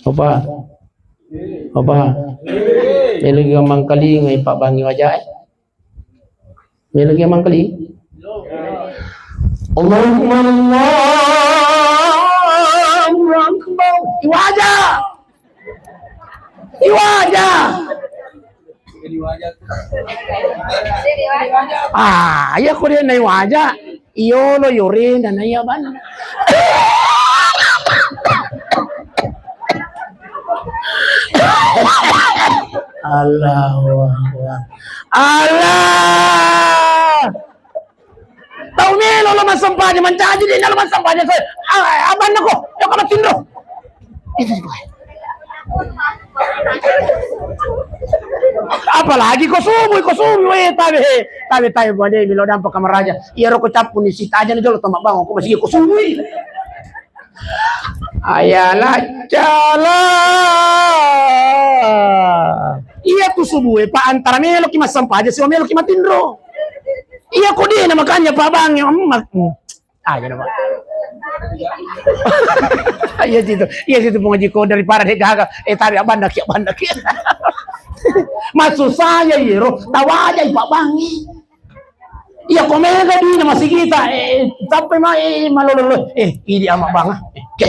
Apa? Apa? Meloki mangkalinga, eh, pabbang iwaja, eh. Meloki mangkalinga. Allahumma Allahu Akbar. Iwaja. Iwaja. Ah, iya ko de naiwaja. Iyolo yorena naiya banna. Allahu Akbar. Allah. Tau melo lo massempajang, mancaji de nalo massempajang. Ah, abanna ko, yo ka matinro. Itu sih, Pak. Apalagi ko subuh, ko subuh, eh, tabe, tabe, tabe, buane, melo dampa kamaraja. Iya ro ko cappu ni sitaja ni jolo tama bangun, ko masih ko subuh. Ayala cala. Iya tu subuh, eh, Pak, antara meloki massempajang, siwa meloki matinro. Iya ko de na makanja pabangnge, mm, mak-, mm. Ah, iya, Pak. Iya situ. Iya situ pengaji ko daripada de gaga. Eh, tabe abanna ki, abanna ki. Maksud saya iyero, tawajai pabangnge. Iya ko mega duina masigita, eh, tappe ma, eh, malolo, eh, idi ama banga. Eh, oke.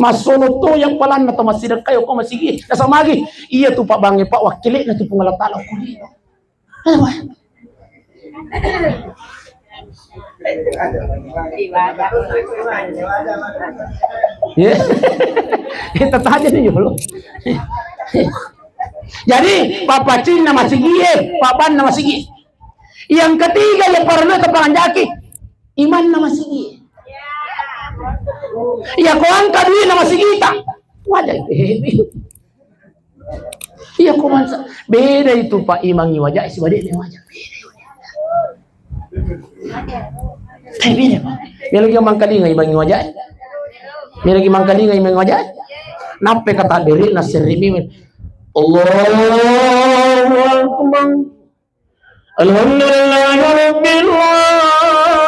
Masolo to yang palanna to masidekka yo ko masigi. Nasaba magi, iya tu pabangnge, Pak, wakkilena tu Puang Allah Taala ko. Iya. Kita tanya nih dulu. Jadi, pappaccinna masigi, eh, pabanna masigi. Yang ketiga, yang perlu tapanjaki, imanna masigi. Iya, ko angka duina masigita. Wajar. Iya, ko mansa. Beda itu, Pak, imang iwaja, sibawa de iwaja. Beda itu. Eh, beda, Pak. Dia lagi mangkalinga imang iwaja. Dia lagi mangkalinga imang iwaja. Nappe kata diri, nasirimi. Allahu Akbar. Alhamdulillahirabbil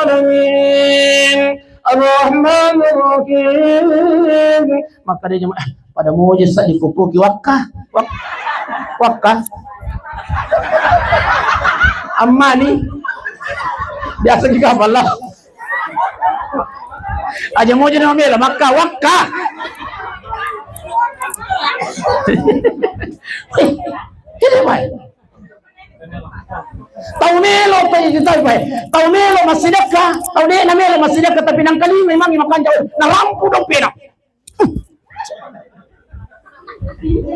alamin. Arrahmanirrahim. Maka dia jemaah, pada moje sa dikupuki wakka. Wak-, wakka. Ammani. Biasa juga apa lah. Aja moje na mabela, makka, wakka. Tidak baik. Tau melo, tau, tau, tau melo massidekka, tau de na melo massidekka, tapi nangkalinga imangnge makanja, narampu dompena.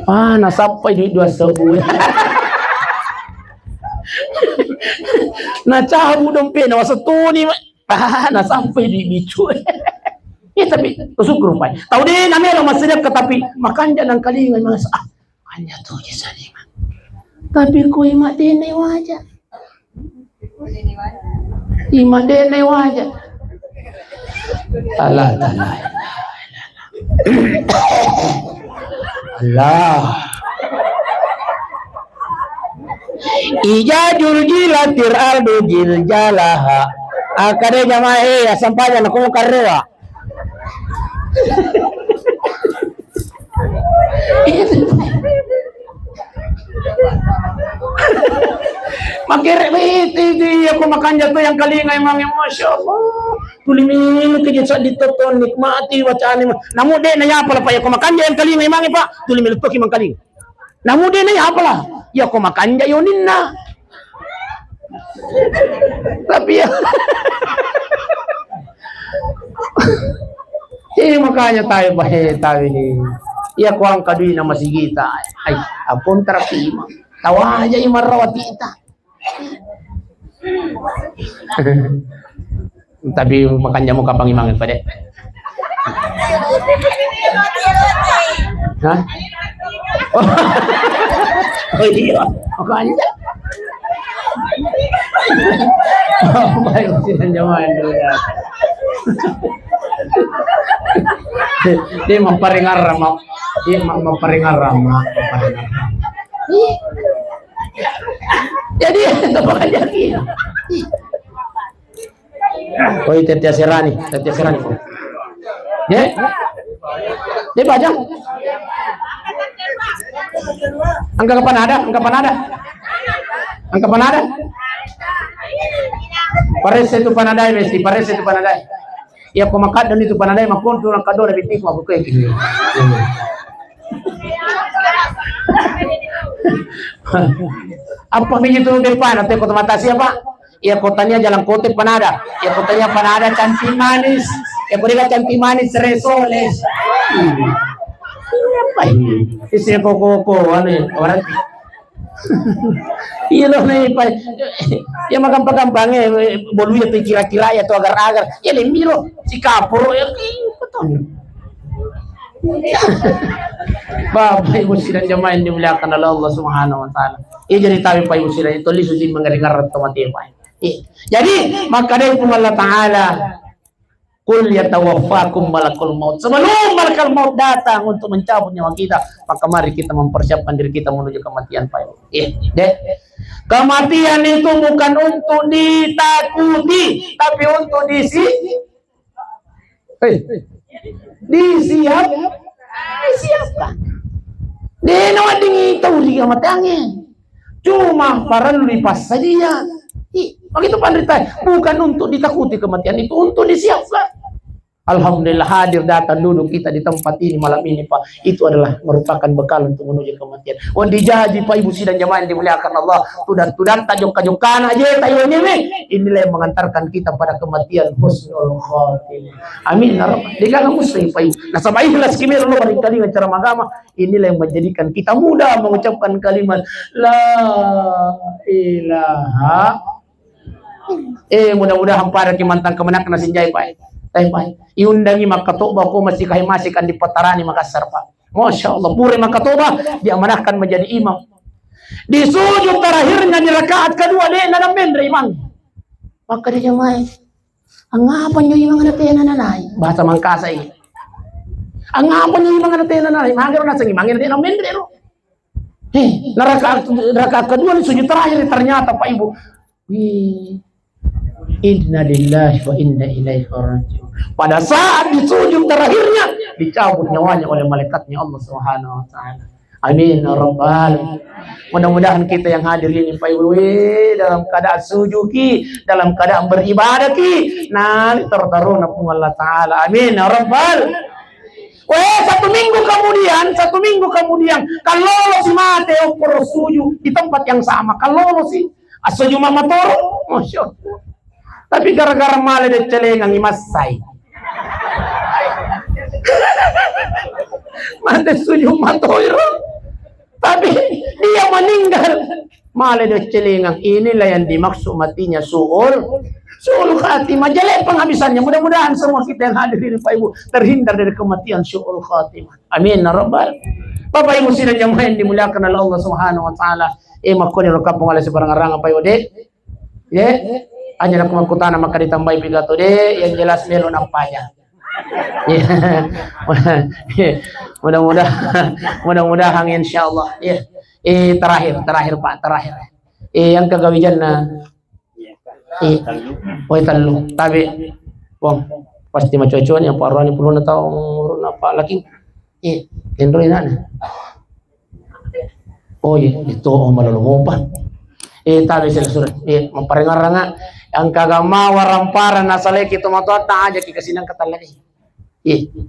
Ah, nasappai duit dua sebu. Nacabu dompena, wasettuni. Ah, nasappai duit bicu. Ya, tapi syukur, Pak. Tau de na melo massidekka, tapi makanja nangkalinga imangnge. Ah, hanya tu je saja. Tapi ko ima de na iwaja. Ima de na iwaja. Allah Ta'ala. Allah. Ija juljilatir ardu jiljalaha. Akkeda jamaah, eh, assampajang na ko karrewa. Makere itu, itu, iya, ko makanja to yang kalinga emang, masya Allah. Tuli melo ke je seddi to, to nikmati wacana. Namu de na yapa la, Pak, ya ko makanja yang kalinga emang, Pak. Tuli melo to ki mangkalinga. Namu de na yapa la. Ya ko makanja yoninna. Tapi ya. Eh, makanya tawe bahe tawe ni. Iya, ko angka dui na masigita. Ai, ampun terkima. Tawa aja imarawati ita. Tapi makanya mau kapang imang pada. Hah? Oh, iya, makanya. Baik, jangan jamaah dulu ya. Dia mau paringar sama, dia mau, mau paringar sama, mau paringar sama. Jadi, apa aja dia? Oi, tette aserani, tette aserani. De? De, bajang. Angka kapan ada? Angka kapan ada? Angka kapan ada? Parese tu panadai, mesti parese tu panadai. Iya, ko makaddo ni tu panadai, makontu nakaddo na bitiku, aku kayak gini. Apa biji tu depan, atau kota mata siapa? Iya, kotanya jalan kote panada. Iya, kotanya panada cantik manis. Iya, kotanya cantik manis, resoles. Apa ini? Isi koko-koko, anu, orang. Iya, lo, nih, Pak. Ya, mah gampang-gampang, eh, bolu ya, tuh kira-kira ya, tuh agar-agar. Ya, lembi lo, si kapur, ya, kayak gitu. Bapak Ibu sidang jamaah yang dimuliakan oleh Allah Subhanahu wa Taala. Iya, jadi tahu Pak Ibu sidang itu lisu sih mengerti ngerti mati, Pak. Iya. Jadi, maka dari Allah Taala, "Qul yatawaffakum malakul maut." Sebelum malakal maut datang untuk mencabut nyawa kita, maka mari kita mempersiapkan diri kita menuju kematian, Pak Ibu. Iya, deh. Kematian itu bukan untuk ditakuti, tapi untuk disi-, eh, disiap-, disiapkan. Dena wedding tau ri kematiannya. Cuma parellu dipassadia. I, begitu panrita, bukan untuk ditakuti kematian, itu untuk disiapkan. Alhamdulillah, hadir datang duduk kita di tempat ini malam ini, Pak. Itu adalah merupakan bekal untuk menuju kematian. Wan dijaji, Pak Ibu sidang jamaah yang dimuliakan Allah. Tudan-tudan tak jokka-jokka aja tayo ini, inilah yang mengantarkan kita pada kematian husnul khotimah. Amin ya rabbal. Dega kamu sering, Pak Ibu. Nasaba ikhlas kimero lo paling kali acara agama. Inilah yang menjadikan kita mudah mengucapkan kalimat la ilaha. Eh, mudah-mudahan pada ki mantang kemenakna sinjai, Pak. Eh, Pak. Iundangi makkatoba ko masih kai masih kan di Patarani Makassar, Pak. Masya Allah, pure makkatoba, diamanahkan menjadi imam. Di sujud terakhirnya di rakaat kedua, de na menre imang. Maka dia jamaah. Angapa nyo imang na tena nanai? Bahasa Mangkasa ini. Angapa nyo imang na tena nanai? Mager na sengi mager de na menre ro. Eh, na rakaat, rakaat kedua ni sujud terakhir ternyata Pak Ibu. Wih. Inna lillahi wa inna ilaihi raji'un. Pada saat di sujud terakhirnya dicabut nyawanya oleh malaikatnya Allah Subhanahu wa taala. Amin ya rabbal. Mudah-mudahan kita yang hadir ini, Pak Ibu, dalam keadaan sujud ki, dalam keadaan beribadah ki, nali tertaruna Puang Allah Taala. Amin ya rabbal. Weh, satu minggu kemudian, satu minggu kemudian, kalau lo si mate okoro sujud di tempat yang sama, kalau lo si asujud mamatoro, masya Allah. Tapi gara-gara male de celengang imassai. Mate sujud matoiro. Tapi dia meninggal. Male de celengang. Inilah yang dimaksud matinya su'ul, su'ul khatimah. Jelek penghabisannya. Mudah-mudahan semua kita yang hadir ini, Pak Ibu, terhindar dari kematian su'ul khatimah. Amin ya rabbal. Bapak Ibu sidang jamaah yang dimuliakan oleh Allah Subhanahu wa taala. Eh, makkoni ro kampung ala sebarang-arang, Pak Ibu, dek. Ye, aja nak makkutana maka ditambahi pidato de, yang jelas melo nampanya. Ye. Mudah-mudahan, mudah-mudahan insyaallah. Ye. Eh, terakhir, terakhir, Pak, terakhir. Eh, yang kegawijanna. Eh, poi tellu. Tabe. Wong, pasti macoco ni apa rohani puluna tau urunna apa laki. Eh, kendro inana. Oh iya, itu oh malolo mopa. Eh, tabe sila surat. Eh, maparengaranga. Engka gama warampara nasaleki tomatoatta aja ki kasinang katallagai. Iya.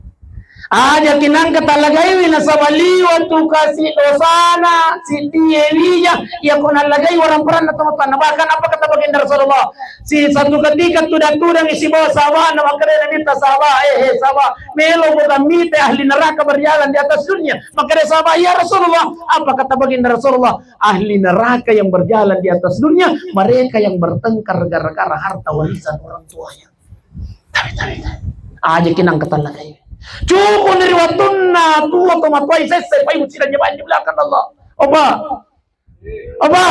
Aja kinang katalagaiwi nasaba liwa tu kasi dosana, siddie wija, iya ko nallagai waramparanna tomatoanna. Bahkan apa kata baginda Rasulullah? Si satu ketika tudang-tudang isi bawa sahabat, na makkeda Nabitta sahabat, eh, eh, sahabat, melo bukan mite ahli neraka berjalan di atas dunia. Makkeda sahabat, ya Rasulullah, apa kata baginda Rasulullah? Ahli neraka yang berjalan di atas dunia, mereka yang bertengkar gara-gara harta warisan orang tuanya. Tabe, tabe, tabe. Aja kinang katallakaiwi. Cukuni ri wattunna tuo tomatoai sessai paibu sirang jama'ah di belakang Allah. Apa? Apa?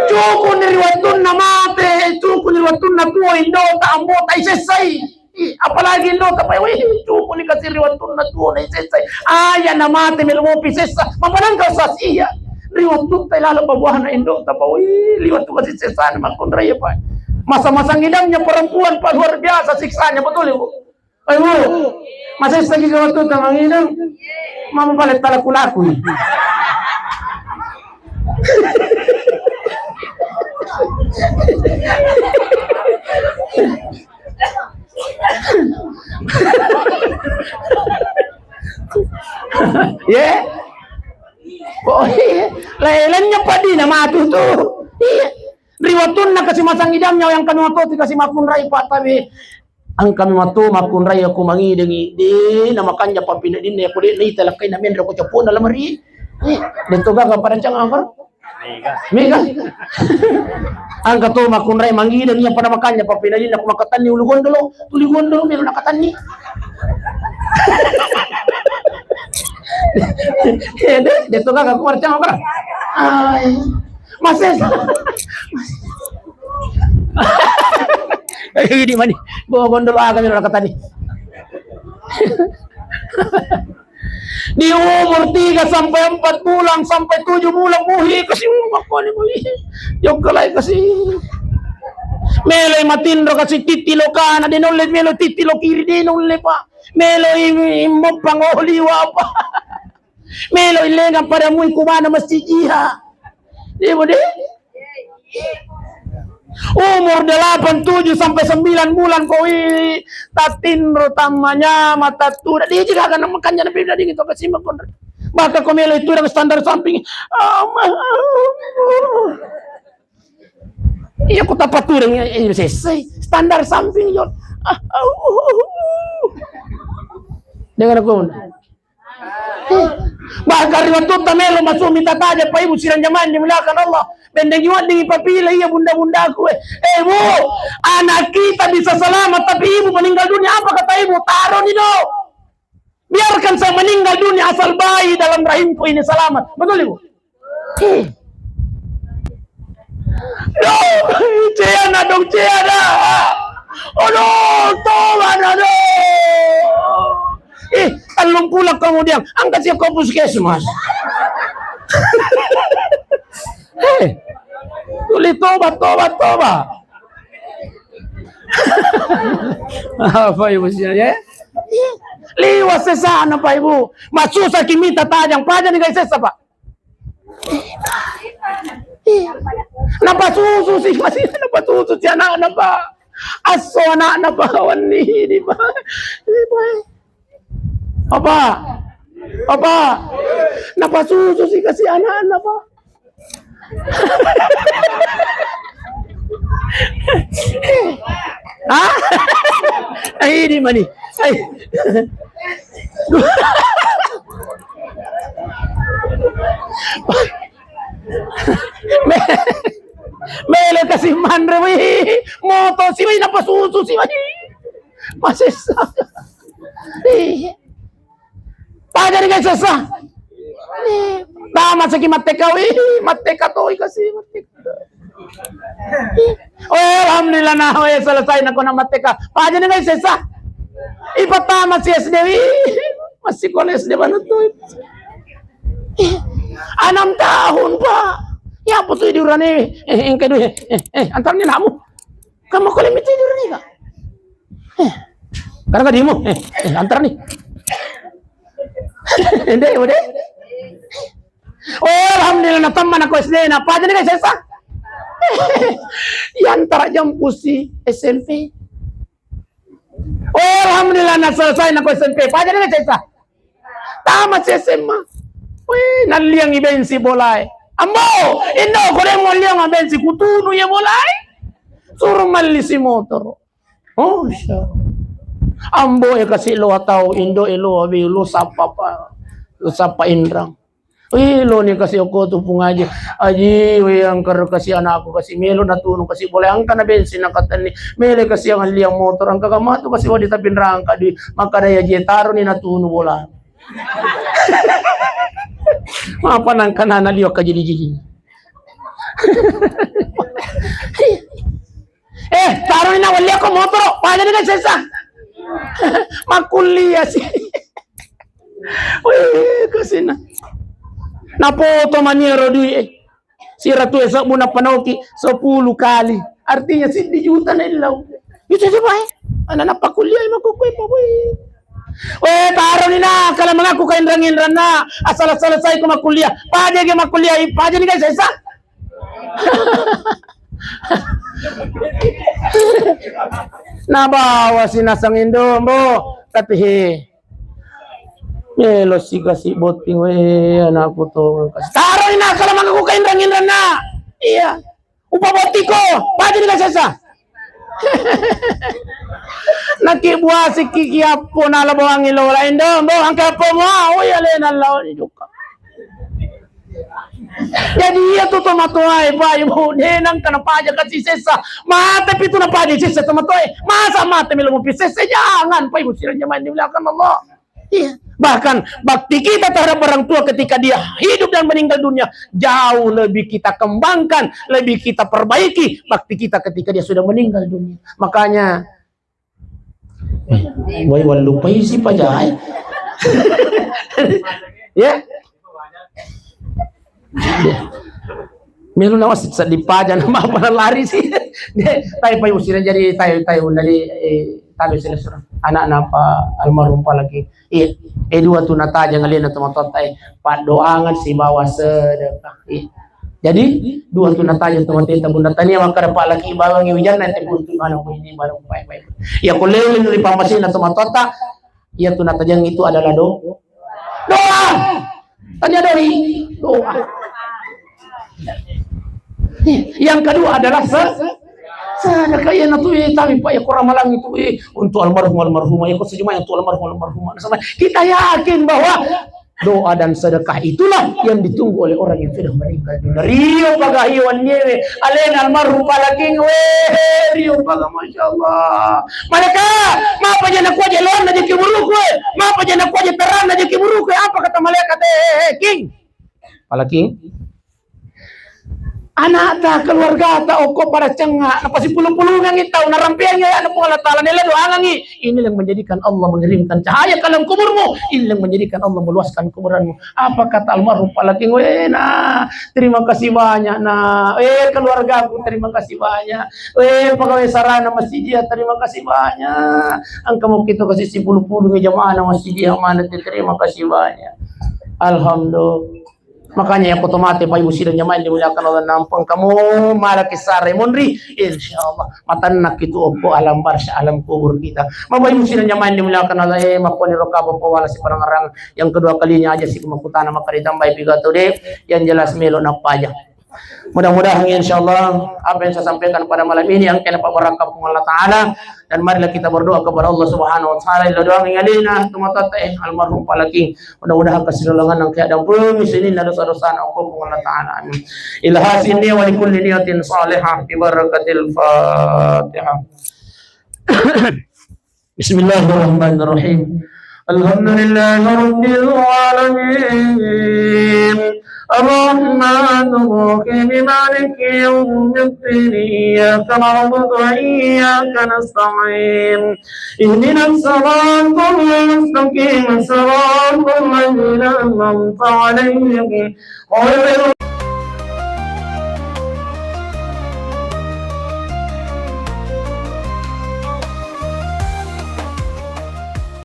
Cukuni ri wattunna mate, cukuni ri wattunna tuo indota, ambota isessai. Ih, apalagi indota pai, wih, cukuni kasi ri wattunna tuo na isessai. Aja na mate melo mopi sessa. Mapanangka sasi iya. Ri wattutta lalo pabuahna indota pa, wih, ri wattu kasi sessana makkunrai apa. Masa-masa ngidamnya perempuan, Pak, luar biasa siksanya, betul, Ibu? Ayo, Bu. Masessaki ke wattutta mangidam? Mama pale talaku-laku. Ye? Oh, iya. Lainnya padina matu tu. Iya. Ri wattunna kasi masang idamnya yang kanu toti kasi makkunrai, Pak, tabe. Engkami matu makkunrai aku mangidengi. De, na makanja pappinadinna aku de, na ita lakkai na menre ko capona lamari. Eh, de to gaga pada cang angkor. Mega. Engka to makkunrai mangidengi apa na makanja pappinadinna aku makatanni ulu gondolo, tuli gondolo melo nakatanni. Eh, de, de to gaga ko pada cang angkor. Ai. Masih. Eh, ini mani. Bawa gondol aga melo nakatani. Di umur tiga sampai empat bulan sampai tujuh bulan muhi kasi umur koni muhi. Jokkalai kasi. Melo matinro kasi titi lo kana de nolle melo titi lo kiri de nolle pa. Melo i, i, moppang oli wa apa. Melo ilengang pada mui kumana masjid jiha. Ibu de. Umur delapan, tujuh sampai sembilan bulan koi tatinro tammanyama tattura. Dia juga akan makanya nabi dingin to kasih makon. Bahkan ko melo itu dengan standar samping. Iya ku tapatureng, eh, sessai standar samping yo. Dengan aku. Bahkan ri wattutta melo masuk minta taja pa ibu sirang jamaah yang dimuliakan Allah. Bendengi waddingi papila iya bunda-bundaku, eh. Eh, Bu, anak kita bisa selamat tapi ibu meninggal dunia, apa kata ibu? Taroni do. Biarkan saya meninggal dunia asal bayi dalam rahimku ini selamat. Betul ibu? Dong, ciana dong, ciana. Aduh, toba na dong. Eh, tellung pulang kemudian angkat siap ke puskesmas. Eh, tuli toba, toba, toba. Apa ibu sih ya? Liwas sesana Pak Ibu. Masusa kimita tajang paja nih guys sesa Pak. Napasusu si masih napasusu si anakna Pak. Asso anakna Pak wenni di Pak. Ini Pak. Apa? Apa? Napasusu si kasi anakna Pak. Hah? Ai di mani. Ai. Me-, melo kasi manre wi. Moto si wi napasusu si wi. Masessa. Ih. Pajari guys sessa. Ih. Tama saki matteka wi. Matteka toi kasi matteka. Oh, alhamdulillah, nah, oh, selesai nak kona matteka. Pajari guys sessa. Ipa tama si S D wi. Masih kona S D mana toi. Enam tahun, Pak. Ya, apa tuh diurani? Eh, yang kedua, eh, eh, antarnya namu. Kamu kole mi tidur nih, Kak? Eh, karena tadimu, eh, eh, antar nih. Ende, udah. Oh, alhamdulillah, na tamma na ko S D, na apa aja nih, guys, sesa? Yang tara jampusi S M P. Oh, alhamdulillah, na selesai na ko S M P. Apa aja nih, guys, sesa? Tamasi S M A. Wih, nalliangi bensi bolae. Ambo, indo, ko de' mualliang bensi, kutunu ya bolae. Suruh malli si motor. Oh, insya Allah. Ambo e kasi lo atau indo e lo abi lo sapa pa, lo sapa inrang. Wih, lo ni kasi oko tu pung aji. Aji, wih, angker kasi anakku kasi melo na tunu kasi bolae angka na bensi na katenni. Mele kasi yang liang motor angka kamatu kasi wadi tapi nerangka di maka daya je taro ni na tunu bola. Apa nangka nana liwakka jidi-jidi. Eh, taro ni na walliakko motoro, pada ni kan sesa. Makuliah sih. Wih, kasina. Napoto mani ero dui eh. Siratu e sebbu napanoki sepuluh kali. Artinya siddi juta na illau. Bisa coba eh. Anak napa kuliah mako kue pa weh. Weh, taro ni na kala mengaku kainrang-inrang na. Asal selesai ko makuliah. Paja ge makuliah, paja ni guys, sesa. Nabawa si nasang indo mbo. Tapi he. Melo si kasi botting weh anakku to. Taro ni na kala mengaku kainrang-inrang na. Iya. Upa bottiko, pajani kasessa. Naki buasi kiki appo nala bawangi lola indo, mbo angka appo mo, oh iya lena lao ni jokka. Jadi iya tu tomatoae, Pak Ibu, denang kana paja kasi sessa. Mate pitu na paja sessa tomatoae. Masa mate melo mupi sessa, jangan Pak Ibu sirang jamaah yang dimuliakan Allah. Iya. Bahkan bakti kita terhadap orang tua ketika dia hidup dan meninggal dunia jauh lebih kita kembangkan, lebih kita perbaiki bakti kita ketika dia sudah meninggal dunia. Makanya, eh, wai wallupai si pajai. Ya. Melu na wasit seddi paja na mapa na lari si. De, tai pai usira jadi tai, tai undali, eh, tabe sila sura. Anak napa almarhum palagi. Iya, eh, dua tu natajang alena tomatoatta, eh, paddoangan sibawa sedekah. Iya. Jadi, dua tu natajang tomatoatta bunda tania makkada palaki bawangi wijanna te buntu mana ko ini baru pai pai. Iya ko lele nuri pamasina tomatoatta, iya tu natajang itu adalah do-, doa. Tanya doi, doa. Yang kedua adalah se-, sedekah. Iya, natu, eh, tapi Pak, ya, kurang malang itu, eh, untuk almarhum, almarhumah, ya, kok sejumlah untuk almarhum, almarhumah. Sama kita yakin bahwa doa dan sedekah itulah yang ditunggu oleh orang yang sudah meninggal dunia. Rio pagahiwan nyewe, alena almarhum palaking, weh, rio paga, masya Allah. Malaka, mapa jana kuaje lon na jaki buruku, eh? Mapa jana kuaje terang na jaki buruku, eh? Apa kata malaikat, eh, eh, eh, king? Palaking. Anakta, keluargata, okko pada cengnga, napasipulung-pulungangi tau, narampeangi ayana Puang Allah Ta'ala, nela doangangi. Inilah yang menjadikan Allah mengirimkan cahaya ke dalam kuburmu. Inilah yang menjadikan Allah meluaskan kuburanmu. Apa kata almarhum palaking? Weh, nah, terima kasih banyak, nah. Eh, keluargaku, terima kasih banyak. Eh, pegawai sarana masjid, ya, terima kasih banyak. Engka mau kita kasih sipulung-pulung jamaah na masjid, ya, mana, terima kasih banyak. Alhamdulillah. Makanya yang foto mate, Pak Ibu sidang jamaah yang dimuliakan Allah, nampang kamu malah kisah remonri, insya Allah matanna itu okko alam barzah, alam kubur kita. Bapak Ibu sidang jamaah yang dimuliakan Allah, eh, makoni roka bapak wala si parang-arang yang kedua kalinya aja si kemakutana maka ditambahi piga tu deh, yang jelas melo napa aja. Mudah-mudahan, insya Allah, apa yang saya sampaikan pada malam ini yang kena pabarakah Allah Ta'ala, dan marilah kita berdoa kepada Allah Subhanahu wa Ta'ala. Illa doang yang alina tumatatta, eh, almarhum palaking. Mudah-mudahan kasilalangan yang keadaan pun sini ada dosa-dosa na Allah Ta'ala. Amin. Ila hasin niya wa likulli niyatin salihah bi barakatil Fatihah. بسم الله الرحمن الرحيم. الحمد لله رب العالمين. الرحمن الرحيم. مالك يوم الدين. إياك نعبد وإياك نستعين. اهدنا الصراط المستقيم. صراط الذين أنعمت عليهم. غير